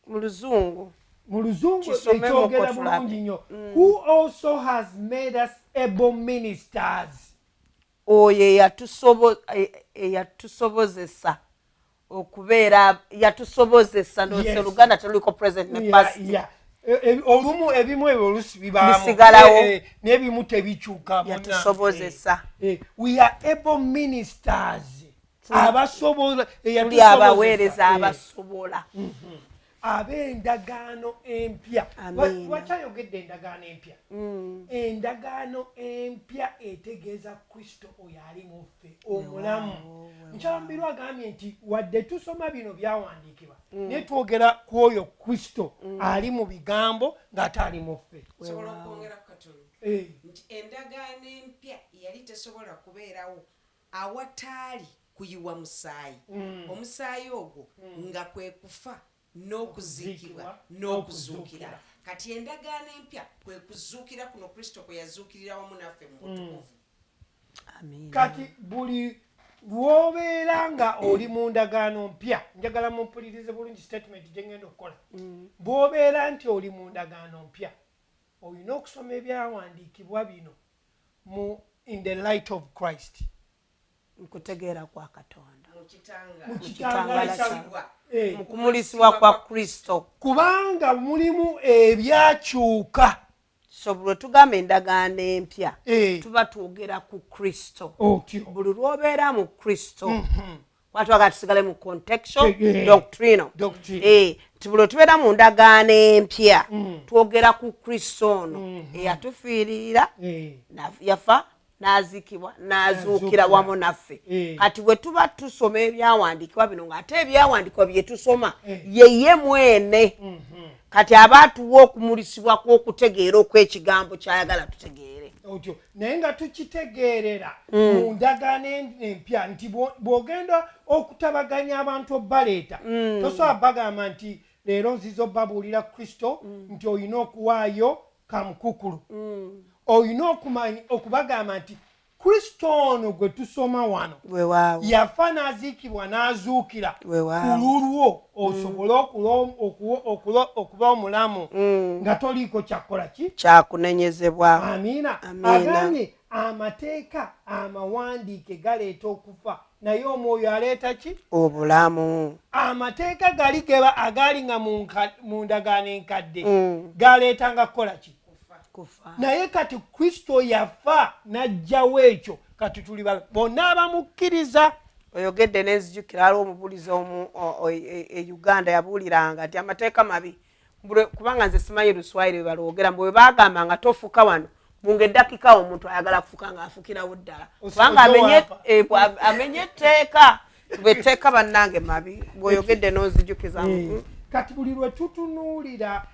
Mu Luzungu. Mu Luzungu. Kisomemu. Ekyogera Ko tulabe. bulungi nnyo, who also has made us able ministers. Oyo eyatusobozesa okubeera, yatusobozesa. Yes. Oluganda teluliko present ne past. Yeah. Olumu ebimu ebyo olusi bibaamu. Bisigalawo. N'ebimu tebikyuka. Yatusobozesa. We are able ministers, abasobola. Tuli Eyatusobozesa. abaweereza abasobola ab'endagaano empya. Amiina. Lwaki ayogedde endagaano empya? Endagaano empya etegeeza Kristo oyo ali mu ffe omulamu. Mukyala Mubiru agambye nti wadde tusoma bino byawandiikibwa, naye twogera ku oyo Kristo ali mu bigambo ng'ate ali mu ffe. Sobola okwongerako katono nti endagaano empya yali tesobola kubeerawo awataali kuyiwa musaayi, omusaayi ogwo nga kwe kufa n'okuziikibwa Okuziikibwa, n'okuzuukira. N'okuzuukira. Kati endagaano empya kwe kuzuukira kuno Kristo kwe yazuukirira wamu naffe mu butukuvu. Amiina. Kati buli lw'obeera nga oli mu ndagaano mpya, njagala mumpulirize bulungi statement gye ngenda okukola, bw'obeera nti oli mu ndagaano mpya, olina okusoma ebyawandiikibwa bino mu in the light of Christ. Mu kutegeera kwa Katonda. Mu kitangaala. Mu kitangaala. kitangaala. Mu kumulisibwa kwa Kristo. Kubanga mulimu ebyakyuka. So buli lwe tugamba endagaano empya, tuba twogera ku Kristo. Otyo. Buli lw'obeera mu Kristo, kuba twagala tusigale mu contextual doctrine. Doctrine. Nti buli lwe tubeera mu ndagaano empya, twogera ku Kristo ono eyatufiiririra, yafa, n'aziikibwa, n'azuukira N'azuukira. wamu naffe. Kati bwe tuba tusoma ebyawandiikibwa bino, ng'ate ebyawandiikibwa bye tusoma ye mwene, kati aba atuwa okumulisibwa kw'okutegeera okw'ekigambo ky'ayagala tutegeere. Otyo, naye nga tukitegeerera mu ndagaano empya nti bw'ogenda okutabaganya abantu obbaleeta, tosobola bagamba nti leero nziza obbabuulira Kristo nti olina okuwaayo kamukukulu. Olina okumanya okubagamba nti Kristo ono gwe tusoma wano Weewaawo. yafa, n'aziikibwa, n'azuukira Weewaawo. ku lulwo osobole okuba omulamu nga toliiko kyakkola ki? Kyakunenyezebwa. Amiina. Amiina. Agambye amateeka amawandiike galeeta okufa, naye omwoyo aleeta ki? Obulamu. Amateeka gali geba agaali nga mu ndagaano enkadde galeetanga kukola ki? Kufa. Naye kati Kristo yafa n'ajjawo ekyo. Kati tuli bonna abamukkiriza. Oyogedde nenzijukira aliwo omubuulizi omu e Uganda yabuuliranga nti amateeka mabi. Kubanga nze simanyi Luswayiri bwe balwogera, bwe bagamba nga tofuka wano, munga eddakika omuntu ayagala kufuka ng'afukirawo ddala, kubanga Ojja amenye etteeka. Bwetteeka bannange mabi. Bw'oyogedde n'onzijukiza. Kati buli lwe tutunuulira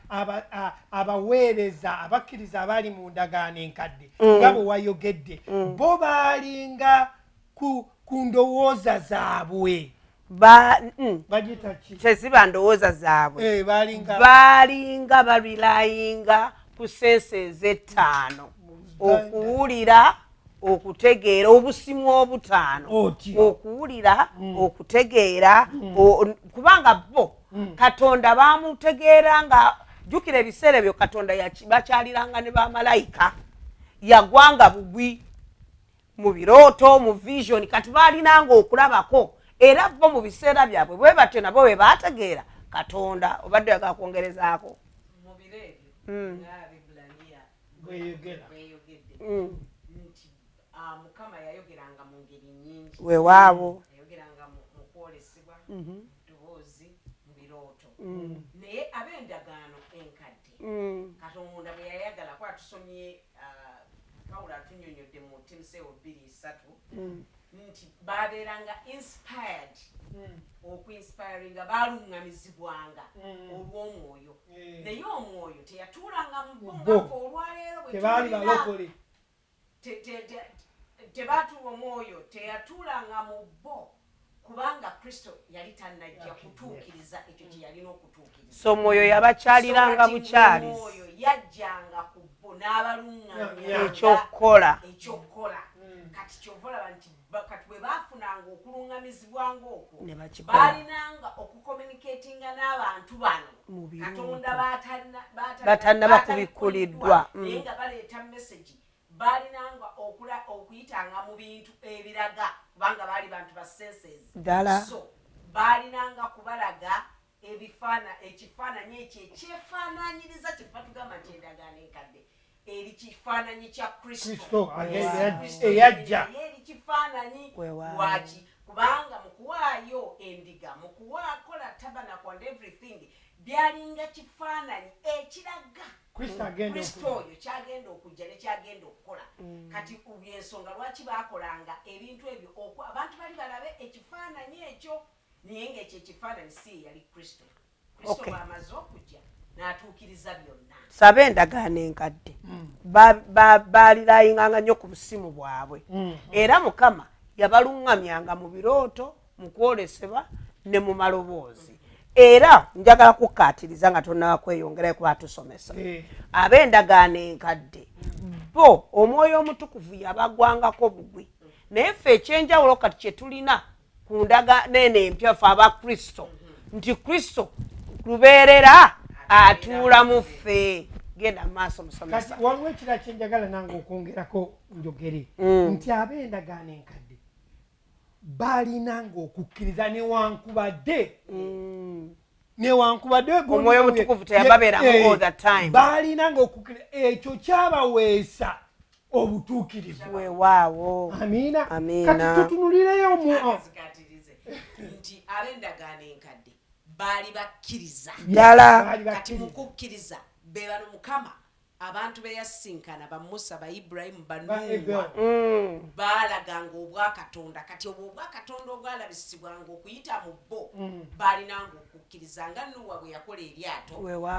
abaweereza abakkiriza abaali mu ndagaano enkadde, nga bwe wayogedde, bo baalinga ku ndowooza zaabwe. Bagiyita ki? Teziba ndowooza zaabwe. Baalinga Baalinga barelyinga ku senses ettaano: okuwulira, okutegeera, obusimu obutaano. Otyo. Okuwulira, okutegeera, kubanga bo Katonda bamutegeera nga, jjukira ebiseera ebyo Katonda bakyaliranga ne bamalayika, yagwanga bugwi mu birooto, mu vision. Kati baalinanga okulabako. Era bo mu biseera byabwe bwe batyo nabo bwe baategeera Katonda. Obadde oyagala kwongerezaako? Mu biro ebyo, ng'Abaebbulaniya bweyogera, bweyogedde nti Mukama yayogeranga mu ngeri nnyingi. Yayogeranga mu kwolesebwa, mu ddoboozi, mu birooto. Naye ab'endagaano enkadde, Katonda bwe yayagala, kuba tusomye, Pawulo atunyonyodde mu Timoseewo 2:3 nti babeeranga inspired, okuinspiringa, baaluŋŋamizibwanga olw'omwoyo. Naye omwoyo teyatuulanga mu bo Bo. ngaffe olwaleero bwe Tebaali tulina. balokole. Tebaatuula, omwoyo teyatuulanga mu bo kubanga Kristo yali tannajja kutuukiriza ekyo kye yalina okutuukiriza. So omwoyo yabakyaliranga So kati bukyalizi. omwoyo yajjanga ku bo n'abaluŋŋamya Ekyokukola. Ekyokukola. Kati kyova olaba nti kati bwe baafunanga okuluŋŋamizibwanga okwo, Ne bakikola. baalinanga okucommunicatinga n'abantu bano Mu birooto. Katonda Batannaba kubikkuliddwa. Naye nga baleeta message, baalinanga okuyitanga mu bintu ebiraga, kubanga baali bantu ba senses. Ddala. So baalinanga kubalaga ekifaananyi ekyo ekyefaananyiriza kyetuba tugamba nti endagaano enkadde eri kifaananyi kya Kristo. Kristo Kristo eyajja. Naye eri kifaananyi. Weewaawo. Lwaki? Kubanga mu kuwaayo endiga, mu kuwaakola tabernacle and everything, byalinga kifaananyi ekiraga Kristo agenda Kristo oyo kyagenda okujja ne kyagenda okukola. Kati ensonga lwaki bakolanga ebintu ebyo, abantu bali balabe ekifaananyi ekyo, naye ngaekyo ekifaananyi si ye yali Kristo. Kristo bw'amaze okujja n'atuukiriza byonna. Saba endagaano enkadde balirayinganga nnyo ku busimu bwabwe, era Mukama yabaluŋŋamyanga mu birooto, mu kwolesebwa ne mu maloboozi. Era njagala kukkaatiriza nga tonnaba kweyongerayo kuba tusomesa, ab'endagaano enkadde bo omwoyo omutukuvu yabagwangako bugwi. Naye ffe ekyenjawulo kati kye tulina ku ndagaano eno empya, ffe aba Kristo, nti Kristo lubeerera atuula mu ffe. Genda mu maaso, musomesa. Kati waliwo ekirala kyenjagala nange okwongerako njogere, nti ab'endagaano enkadde baalinanga okukkiriza newankubadde Omwoyo Omutukuvu teyababeeramu all the time. Baalinanga okukkiriza, ekyo kyabaweesa obutuukirivu. Weewaawo. Amiina. Amiina. Kati tutunulireyo mu Zikatirize nti ab'endagaano enkadde baali bakkiriza. Ddala. Baali Kati mu bakkiriza. kukkiriza be bano Mukama abantu be yasinkana, ba Musa, ba Ibulayimu, Ba ba Abel. Nuuwa, baalaganga obwakatonda. Kati obwo obwakatonda obwalabisibwanga okuyita mu bo, baalinanga okukkiriza nga Nuuwa bwe yakola eryato.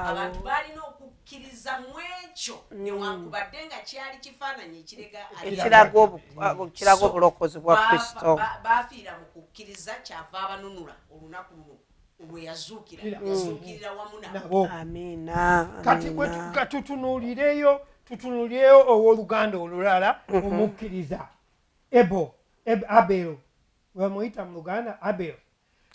Abantu baalina okukkiriza mu ekyo, newankubadde nga kyali kifaananyi ekirega Ekiraga So, obulokozi bwa Kristo. Baafiira mu kukkiriza, kyava abanunula olunaku luno lwe yazuukira, yazuukirira wamu nabo. Nabo. Amiina. Kati bwe Amiina. ka tutunuulireyo owooluganda olulala omukkiriza, ebo Abel, bwemuyita mu Luganda Abel,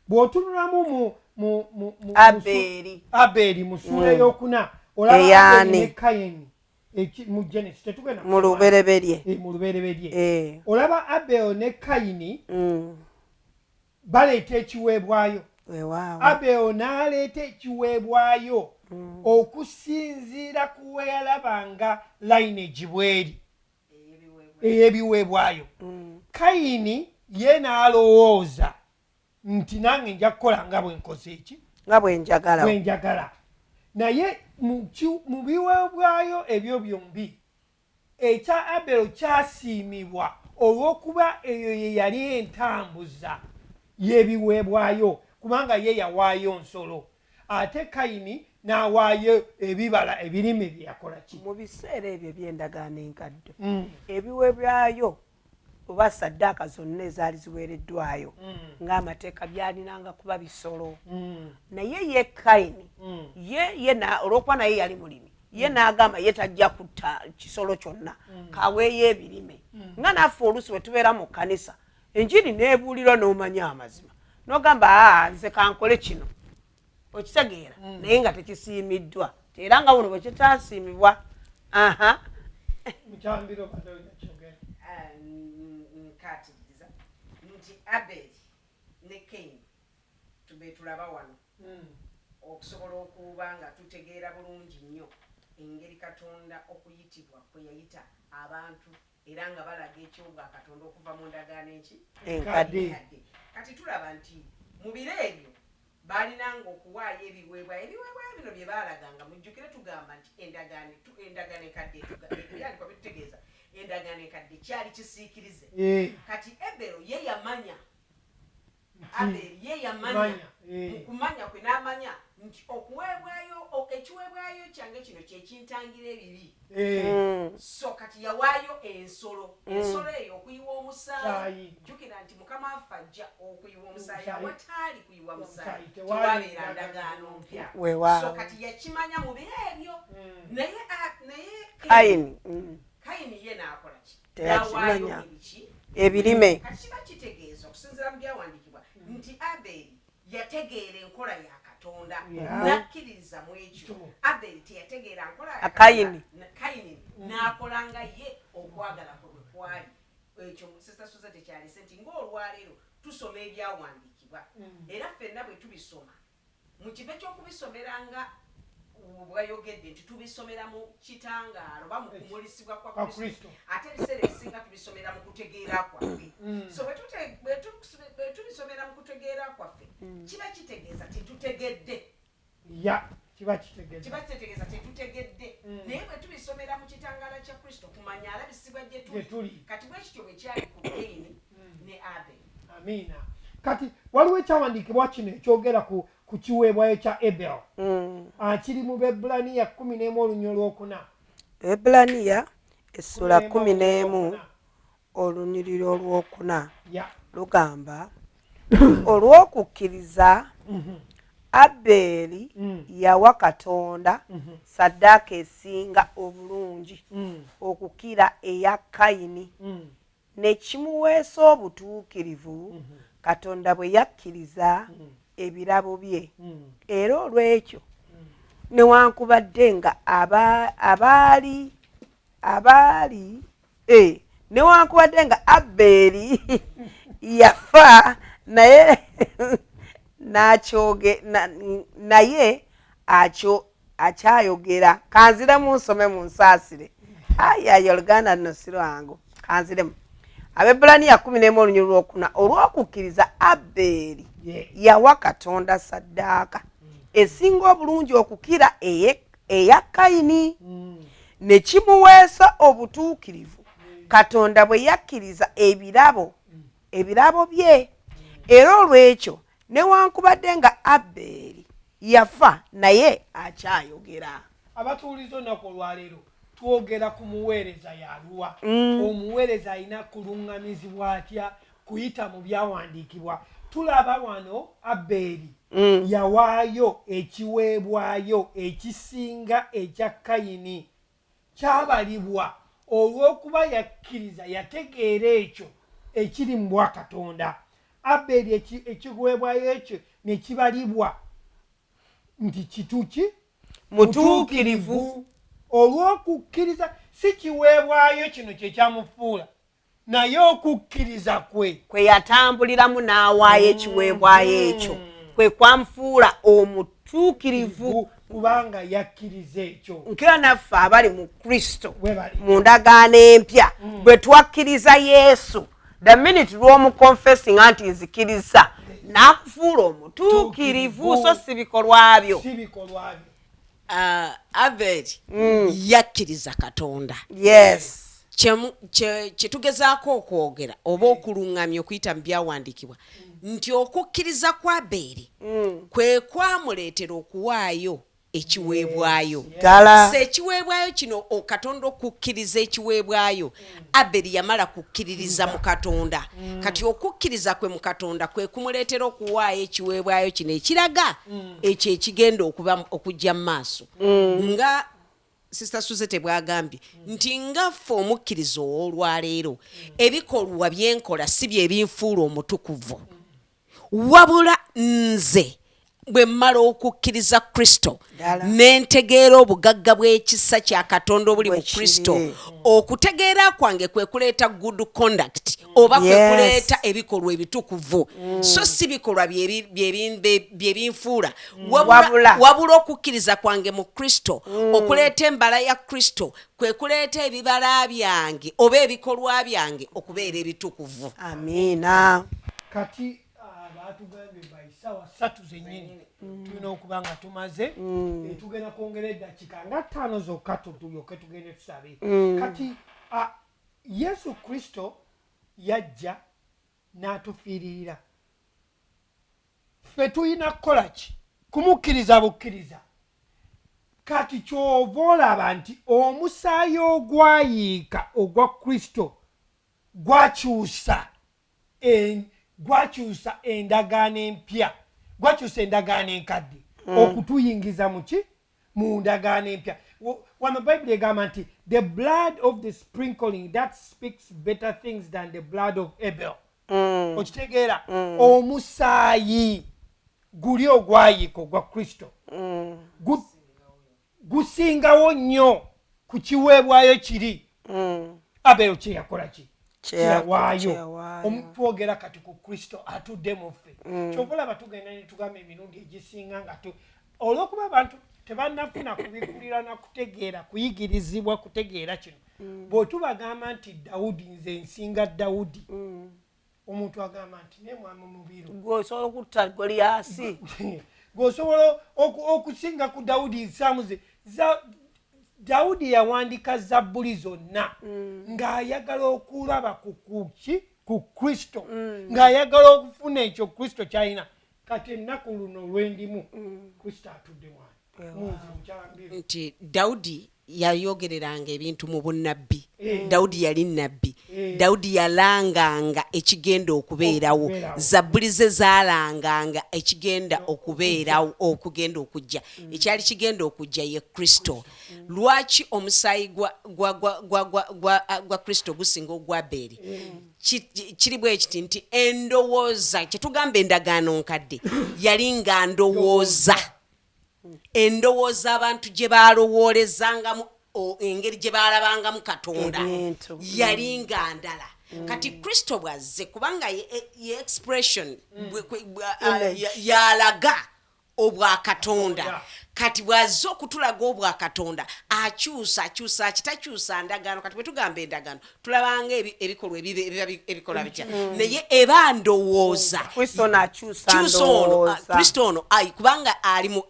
bw'otunulamu mu Abeeri. Abeeri mu ssuula eyokuna, olaba Eyaani? Abeeri ne Kayini mu Genesis, tetugenda Mu kusoma. Lubereberye. Mu Lubereberye. Olaba Abel ne Kayini baleeta ekiweebwayo. Abel n'aleeta ekiweebwayo okusinziira ku we yalabanga lineage bweri ey'ebiweebwayo. Kayini ye n'alowooza nti nange nja kukola nga bwe nkoze eki Nga bwe njagala. Bwe njagala. Naye mu biweebwayo ebyo byombi, ekya Abel kyasiimibwa olw'okuba eyo ye yali entambuza y'ebiweebwayo, kubanga ye yawaayo nsolo, ate Kayini n'awaayo ebibala, ebirime bye yakola ki. Mu biseera ebyo eby'endagaano enkadde, ebiweebwayo oba saddaaka zonna ezaali ziweereddwayo ng'amateeka byalinanga kuba bisolo. Naye ye Kayini ye olw'okuba naye yali mulimi, ye n'agamba ye tajja kutta kisolo kyonna, kaweeyo ebirime. Nga naffe oluusi bwe tubeera mu kkanisa, enjiri n'ebuulirwa n'omanya amazima, n'ogamba, "Aa, nze kankole kino," okitegeera, naye nga tekisiimiddwa, era nga buno bwe kitasiimibwa. Aha. Mukyambiro badde olina kyogera. Nkatiriza nti Aberi Ne Kaini tube tulaba wano okusobola okuba nga tutegeera bulungi nnyo engeri Katonda okuyitibwa kwe yayita abantu era nga balaga ekyobwakatonda okuva mu ndagaano enki? Enkadde. Kati tulaba nti mu biro ebyo baalinanga okuwaayo ebiweebwayo. Ebiweebwayo bino bye baalaganga, mujjukire tugamba nti endagaano endagaano enkadde ebyalikwa bitutegeeza endagaano enkadde kyali kisiikirize. Kati Ebero ye yamanya, Aberi ye yamanya mu kumanya kwe n'amanya nti okuweebwayo ekiweebwayo kyange kino kye kintangira ebibi. So kati yawaayo ensolo, ensolo eyo okuyiwa omusaayi. Jjukira nti Mukama waffe ajja okuyiwa omusaayi, awataali kuyiwa musaayi tewabeera ndagaano mpya. So kati yakimanya mu biro ebyo, naye naye Kayini Kayini ye n'akola ki? Teyakimanya. N'awaayo ebiki? Ebirime. Kati kiba kitegeeza okusinziira mu byawandiikibwa nti Aberi yategeera enkola ya Katonda n'akkiririza mu ekyo. Aberi teyategeera nkola ya Kayini. Kayini n'akola nga ye okwagala kwe bwe kwali. Ekyo Sister Suzette kyalese nti ng'olwaleero tusoma ebyawandiikibwa, era ffenna bwe tubisoma, mu kifo ky'okubisomera nga bwayogedde nti tubisomera mu kitangaalo oba mu kumulisibwa kwa Kristo, ate ebiseera ebisinga tubisomera mu kutegeera kwaffe. So bwe tubisomera mu kutegeera kwaffe, kiba kitegeeza tetutegedde. Ya, kiba kitegeeza kiba kitegeeza tetutegedde. Naye bwe tubisomera mu kitangaala kya Kristo, kumanya alabisibwa gye tuli. Kati bwe kityo bwe kyali ku Kaini ne Abel. Amiina. Kati waliwo ekyawandiikibwa kino ekyogera ku kiweebwayo kya Ebel. Kiri mu Bebulaniya 11 olunyiriri olwokuna. Bebulaniya essula 11 olunyiriri olwokuna lugamba, olw'okukkiriza Abeeri yawa Katonda saddaaka esinga obulungi okukira eya Kayini, ne kimuweesa obutuukirivu Katonda bwe yakkiriza ebirabo bye. Era olw'ekyo newankubadde nga abaali abaali newankubadde nga Abeeri yafa, naye naye akyayogera. Kanziremu nsome, munsaasire. Ayaye, oluganda nno si lwangu. Kanziremu. Abebulaniya 11 olunyiriri lwokuna: olw'okukkiriza Abeeri yawa Katonda saddaaka esinga obulungi okukira eya Kayini, ne kimuweesa obutuukirivu Katonda bwe yakkiriza ebirabo bye. Era olw'ekyo newankubadde nga Abeeri yafa, naye akyayogera. Abatuwuliza olunaku olwaleero, twogera ku muweereza yaluwa. Omuweereza alina kuluŋŋamizibwa atya kuyita mu byawandiikibwa? Tulaba wano Abeeri yawaayo ekiweebwayo ekisinga ekya Kayini, kyabalibwa olw'okuba yakkiriza, yategeera ekyo ekiri mu bwakatonda. Abeeri ekiweebwayo ekyo ne kibalibwa nti kituki? Mutuukirivu. Olw'okukkiriza. Si kiweebwayo kino kyekyamufuula, naye okukkiriza kwe kwe yatambuliramu n'awaayo ekiweebwayo ekyo kwe kwamufuula omutuukirivu. Kubanga yakkiriza ekyo. Nkira naffe abali mu Kristo Webale. mu ndagaano empya, bwe twakkiriza Yesu, the minute lw'omuconfessinga nti nzikiriza, n'akufuula omutuukirivu, so si bikolwa byo. Si bikolwa byo. Aberi yakkiriza Katonda. Kyetugezaako okwogera oba okuluŋŋamya okuyita mu byawandiikibwa nti okukkiriza kwa Abeeri kwe kwamuleetera okuwaayo ekiweebwayo. Ddala. So ekiweebwayo kino, Katonda okukkiriza ekiweebwayo, Aberi yamala kukkiririza mu Katonda. Kati okukkiriza kwe mu Katonda kwe kumuleetera okuwaayo ekiweebwayo kino ekiraga ekyo ekigenda okuba okujja mu maaso, nga Sister Suzete bwagambye nti nga ffe omukkiriza ow'olwaleero, ebikolwa byenkola si bye binfuula omutukuvu, wabula nze Bwe mmala okukkiriza Kristo Ddala. Ne ntegeera obugagga bw'ekisa kya Katonda obuli mu Bwe kiri. Kristo, okutegeera kwange kwe kuleeta good conduct oba kwe kuleeta ebikolwa ebitukuvu, so si bikolwa bye binfuula, Wabula. wabula okukkiriza kwange mu Kristo okuleeta embala ya Kristo, kwe kuleeta ebibala byange oba ebikolwa byange okubeera ebitukuvu. Amiina. Kati batugambye by 3:00 zennyini tulina okuba nga tumaze. Tugenda kwongera eddakiika nga 5 zokka, tulyoke tugende tusabe. Kati Yesu Kristo yajja n'atufiiririra. Ffe tulina kukola ki? Kumukkiriza bukkiriza. Kati kyova olaba nti omusaayi ogwayiika ogwa Kristo gwakyusa endagaano empya, gwakyusa endagaano enkadde okutuyingiza muki? Mu ndagaano empya. Wano Bayibuli egamba nti the blood of the sprinkling that speaks better things than the blood of Abel. Okitegeera? Omusaayi guli ogwayiika ogwa Kristo gusingawo nnyo ku kiweebwayo kiri Abel kyeyakola ki? Kyeyawaayo. Kyeyawaayo. Twogera kati ku Kristo atudde mu ffe. Kyova olaba tugenda ne tugamba emirundi egisinga nga olw'okuba abantu tebannafuna kubikulira na kutegeera, kuyigirizibwa kutegeera kino, bw'otubagamba nti Dawudi, nze nsinga Dawudi, omuntu agamba nti naye mwami Mubiru, Gwe osobola okutta Goliyasi? Gweosobola okusinga ku Dawudi? Nsamuze Dawudi yawandiika zabbuli zonna ng'ayagala okulaba ku kuki? Ku Kristo, ng'ayagala okufuna ekyo Kristo kyalina. Kati ennaku luno lwendimu, Kristo atudde mwana munze, mukyala Mbiru. Nti Dawudi yayogereranga ebintu mu bunnabbi. Dawudi yali nnabbi. Dawudi yalanganga ekigenda okubeerawo. Okubeerawo. Zabbuli ze zaalanganga ekigenda okubeerawo, okugenda okujja. Ekyali kigenda okujja ye Kristo. Lwaki omusaayi gwa Kristo gusinga ogwa Abeeri? Kiri bwe kiti nti endowooza kyetugamba endagaano nkadde yali nga ndowooza, endowooza abantu gye balowoolezangamu, engeri gye balabangamu Katonda Ebintu. yali nga ndala. Kati Kristo bw'azze, kubanga ye expression Image. yalaga obwakatonda. Kati bw'azze okutulaga obwakatonda, akyusa, akyusa kitakyusa ndagaano. Kati bwe tugamba endagaano, tulabanga ebikolwa ebiba ebikola bitya, naye eba ndowooza. Kristo naakyusa Kyusa ono, ndowooza. Kristo ono kubanga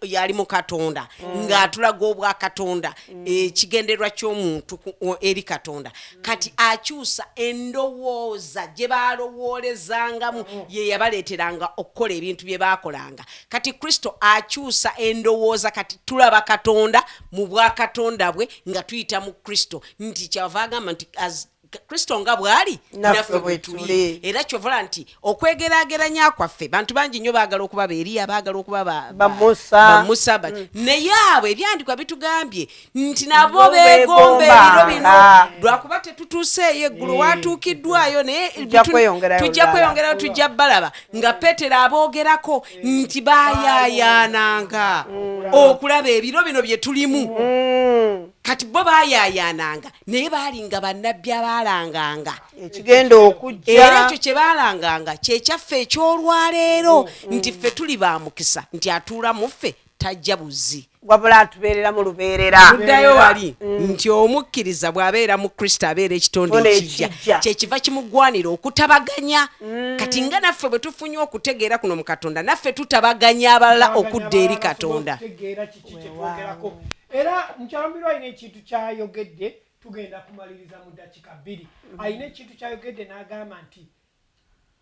yali mu Katonda ng'atulaga obwakatonda, ekigendererwa ky'omuntu eri Katonda. Kati akyusa endowooza gye balowoolezangamu, ye yabaleeteranga okukola ebintu bye baakolanga. Kati Kristo akyusa endowooza. Kati tulaba Katonda mu bwakatonda bwe nga tuyita mu Kristo, nti kyava agamba nti as Kristo nga bw'ali, naffe naffe bwe bwe tuli. Tuli. Era kyovola nti okwegeraageranya kwaffe, bantu bangi nnyo baagala okuba Baeriya, baagala okuba Ba Musa. Ba Musa, naye abo ebyandikwa bitugambye nti nabo Bo beegomba ebiro bino, beegombanga. lwakuba tetutuuseeyo eggulo watuukiddwayo, naye Tujja kweyongerayo tujja olulala. kweyongerayo, tujja balaba nga Peetero aboogerako nti baayaayaananga okulaba ebiro bino bye tulimu. Kati bo baayaayaananga, naye baalinga bannabbi abaalanganga ekigenda okujja. Era ekyo kye baalanganga kyekyaffe eky'olwaleero, nti ffe tuli ba mukisa nti atuula mu ffe tajja buzi, wabula atubeerera mu lubeerera. Tuddayo wali nti omukkiriza bw'abeera mu Kristo abeera ekitonde Ekitonde ekijja, ekijja. Kyekiva kimugwanira okutabaganya. Kati nga naffe bwe tufunye okutegeera kuno mu Katonda, naffe tutabaganya abalala okudda eri Katonda. Okutegeera kiki kyetwogerako. Era mukyala Mubiru alina ekintu kyayogedde, tugenda kumaliriza mu ddakiika 2. Alina ekintu kyayogedde n'agamba nti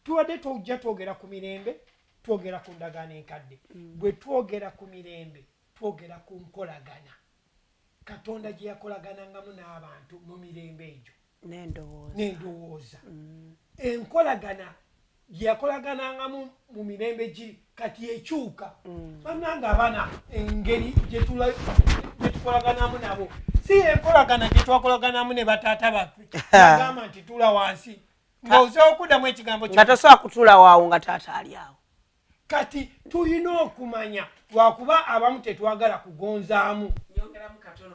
tubadde tujja twogera ku mirembe, twogera ku ndagaano enkadde. Bwe twogera ku mirembe, twogera ku nkolagana Katonda gye yakolaganangamu n'abantu mu mirembe egyo n'endowooza. N'endowooza, enkolagana gye yakolaganangamu mu mirembe giri kati ekyuka. Bannange abaana, engeri gye tukolaganamu nabo si enkolagana gye twakolaganamu ne bataata baffe. Agamba nti tula wansi ng'osobola okuddamu ekigambo nga tosobola kutuula waawo nga taata ali awo. Kati tulina okumanya, lwakuba abamu tetwagala kugonzaamu. Nyongeramu katono.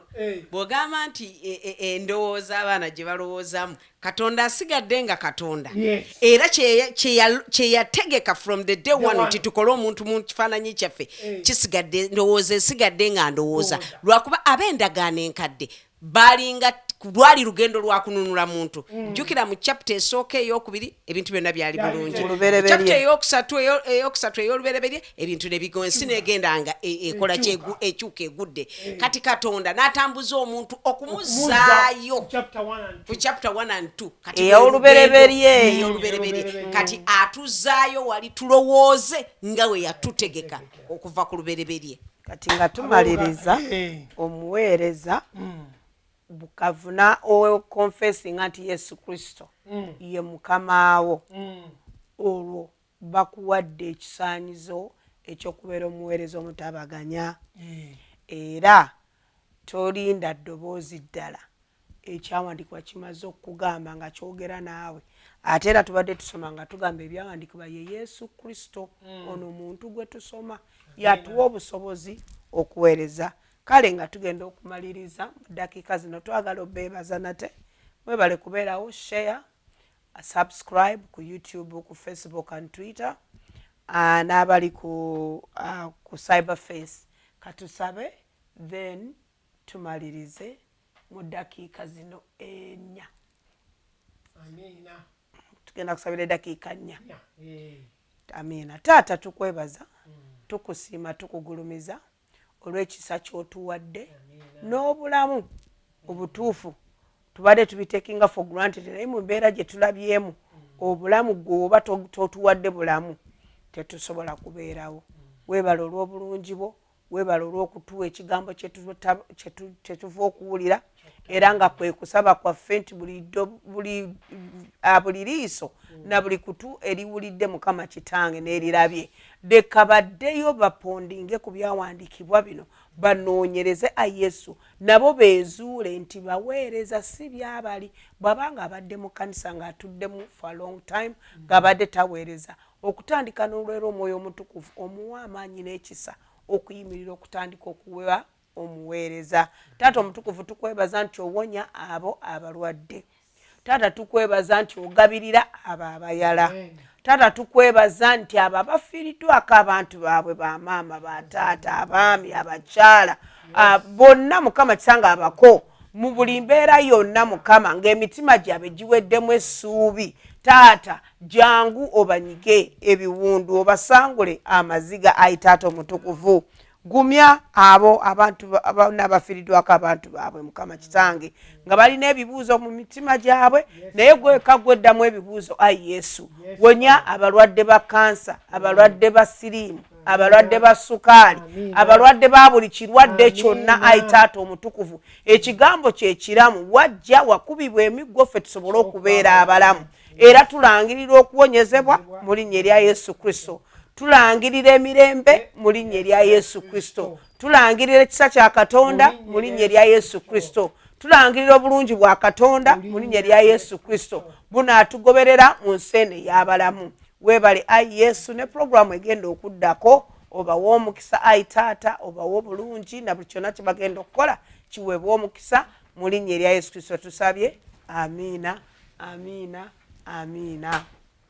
Bw'ogamba nti endowooza abaana gye balowoozaamu, Katonda asigadde nga Katonda. Era kye yategeka from the day one one. Nti tukole omuntu mu kifaananyi kyaffe, kisigadde, ndowooza esigadde nga ndowooza. Ndowooza. Lwakuba ab'endagaano enkadde balinga lwali lugendo lwa kununula muntu. Jjukira mu chapter esooka, eyokubiri, ebintu byonna byali Byali bulungi. Mu Lubereberye. Chapter eyokusatu ey'olubereberye, ebintu ne bigo, ensi negenda nga ekola Ekyuka. Ekyuka egudde. Kati Katonda n'atambuza omuntu okumuzaayo Chapter 1 and 2. ku chapter 1 and 2. Kati Ey'olubereberye. ey'olubereberye. Ey'olubereberye. Kati atuzaayo wali tulowooze nga we yatutegeka okuva ku lubereberye. Kati nga tumaliriza, omuweereza bukavuna oconfessinga nti Yesu Kristo ye Mukamaawo, olwo bakuwadde ekisaanyizo ekyokubeera omuweereza omutabaganya. Era tolinda ddoboozi ddala, ekyawandiikibwa kimaze okukugamba nga kyogera naawe. Ate era tubadde tusoma nga tugamba ebyawandiikibwa ye Yesu Kristo. Ono muntu gwe tusoma yatuwa obusobozi okuweereza. Kale nga tugenda okumaliriza mu ddakiika zino, twagala obeebaza nate, mwebale kubeerawo. Share, subscribe ku YouTube, ku Facebook and Twitter, n'abali ku cyberface. Katusabe, then tumalirize mu ddakiika zino 4. Amiina. Tugenda kusabira eddakiika 4. Nya. Amiina. Taata, tukwebaza, tukusiima, tukugulumiza olw'ekisa ky'otuwadde n'obulamu obutuufu. Tubadde tubitakinga for granted, naye mu mbeera gye tulabyemu, obulamu gwe oba totuwadde bulamu, tetusobola kubeerawo. Weebale olw'obulungi bwo, weebale olw'okutuwa ekigambo kyetuva okuwulira, era nga kwe kusaba kwaffe nti buli liiso na buli kutu eriwulidde, Mukama Kitange, n'erirabye, leka baddeyo bapondinge ku byawandiikibwa bino, banoonyereze a Yesu, nabo beezuule nti baweereza. Si byabali bw'abanga abadde mu kkanisa ng'atuddemu for a long time ng'abadde taweereza, okutandika n'olwera, Omwoyo Omutukuvu omuwa amaanyi n'ekisa okuyimirira okutandika okuwa omuweereza. Taata Omutukuvu, tukwebaza nti owonya abo abalwadde. Taata, tukwebaza nti ogabirira abo abayala. Taata, tukwebaza nti abo abafiiriddwako abantu baabwe, bamaama, bataata, abaami, abakyala, bonna, Mukama Kisanga, abako mu buli mbeera yonna, Mukama, ng'emitima gyabwe giweddemu essuubi, Taata, jangu obanyige ebiwundu, obasangule amaziga. Ayi Taata Omutukuvu, gumya abo abantu bonna abafiiriddwako abantu baabwe, Mukama Kitange, nga balina ebibuuzo mu mitima gyabwe, naye gweka gweddamu ebibuuzo. Ayi Yesu, wonya abalwadde ba kansa, abalwadde ba siriimu, abalwadde ba sukaali, abalwadde ba buli kirwadde kyonna. Ayi Taata Omutukuvu, ekigambo kyekiramu, wajja wakubibwa emiggo ffe tusobole okubeera abalamu. Era tulangirira okuwonyezebwa mu linnya erya Yesu Kristo, tulangirira emirembe mu linnya erya Yesu Kristo, tulangirira ekisa kya Katonda mu linnya erya Yesu Kristo, tulangirira obulungi bwa Katonda mu linnya erya Yesu Kristo bunaatugoberera mu nsi eno ey'abalamu. Weebale, ayi Yesu. Ne puroguramu egenda okuddako, obawe omukisa, ayi Taata, obawe obulungi, na buli kyonna kye bagenda okukola kiweebwe omukisa. Mu linnya erya Yesu Kristo tusabye, amiina, amiina, amiina.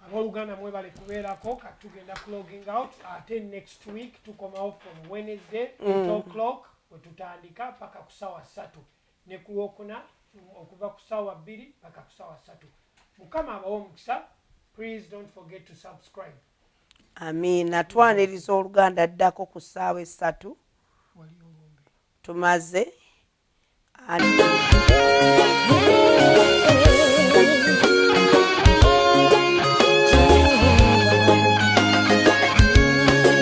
Abooluganda, mwebale kubeerako. Kati tugenda closing out, ate next week tukomawo from Wednesday 8 o'clock we tutandika paka ku sawa 3, ne ku Lwokuna okuva ku sawa 2 paka ku sawa 3. Mukama abawe omukisa. Please don't forget to subscribe. Amiina. Twaniriza oluganda ddako ku ssaawa 3. Wali olumbe. Tumaze.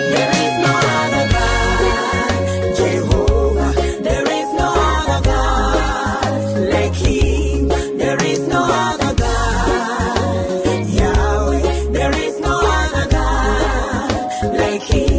There is no other God, Jehovah. There is no other God like Him. There is no other God, Yahweh. There is no other God like Him.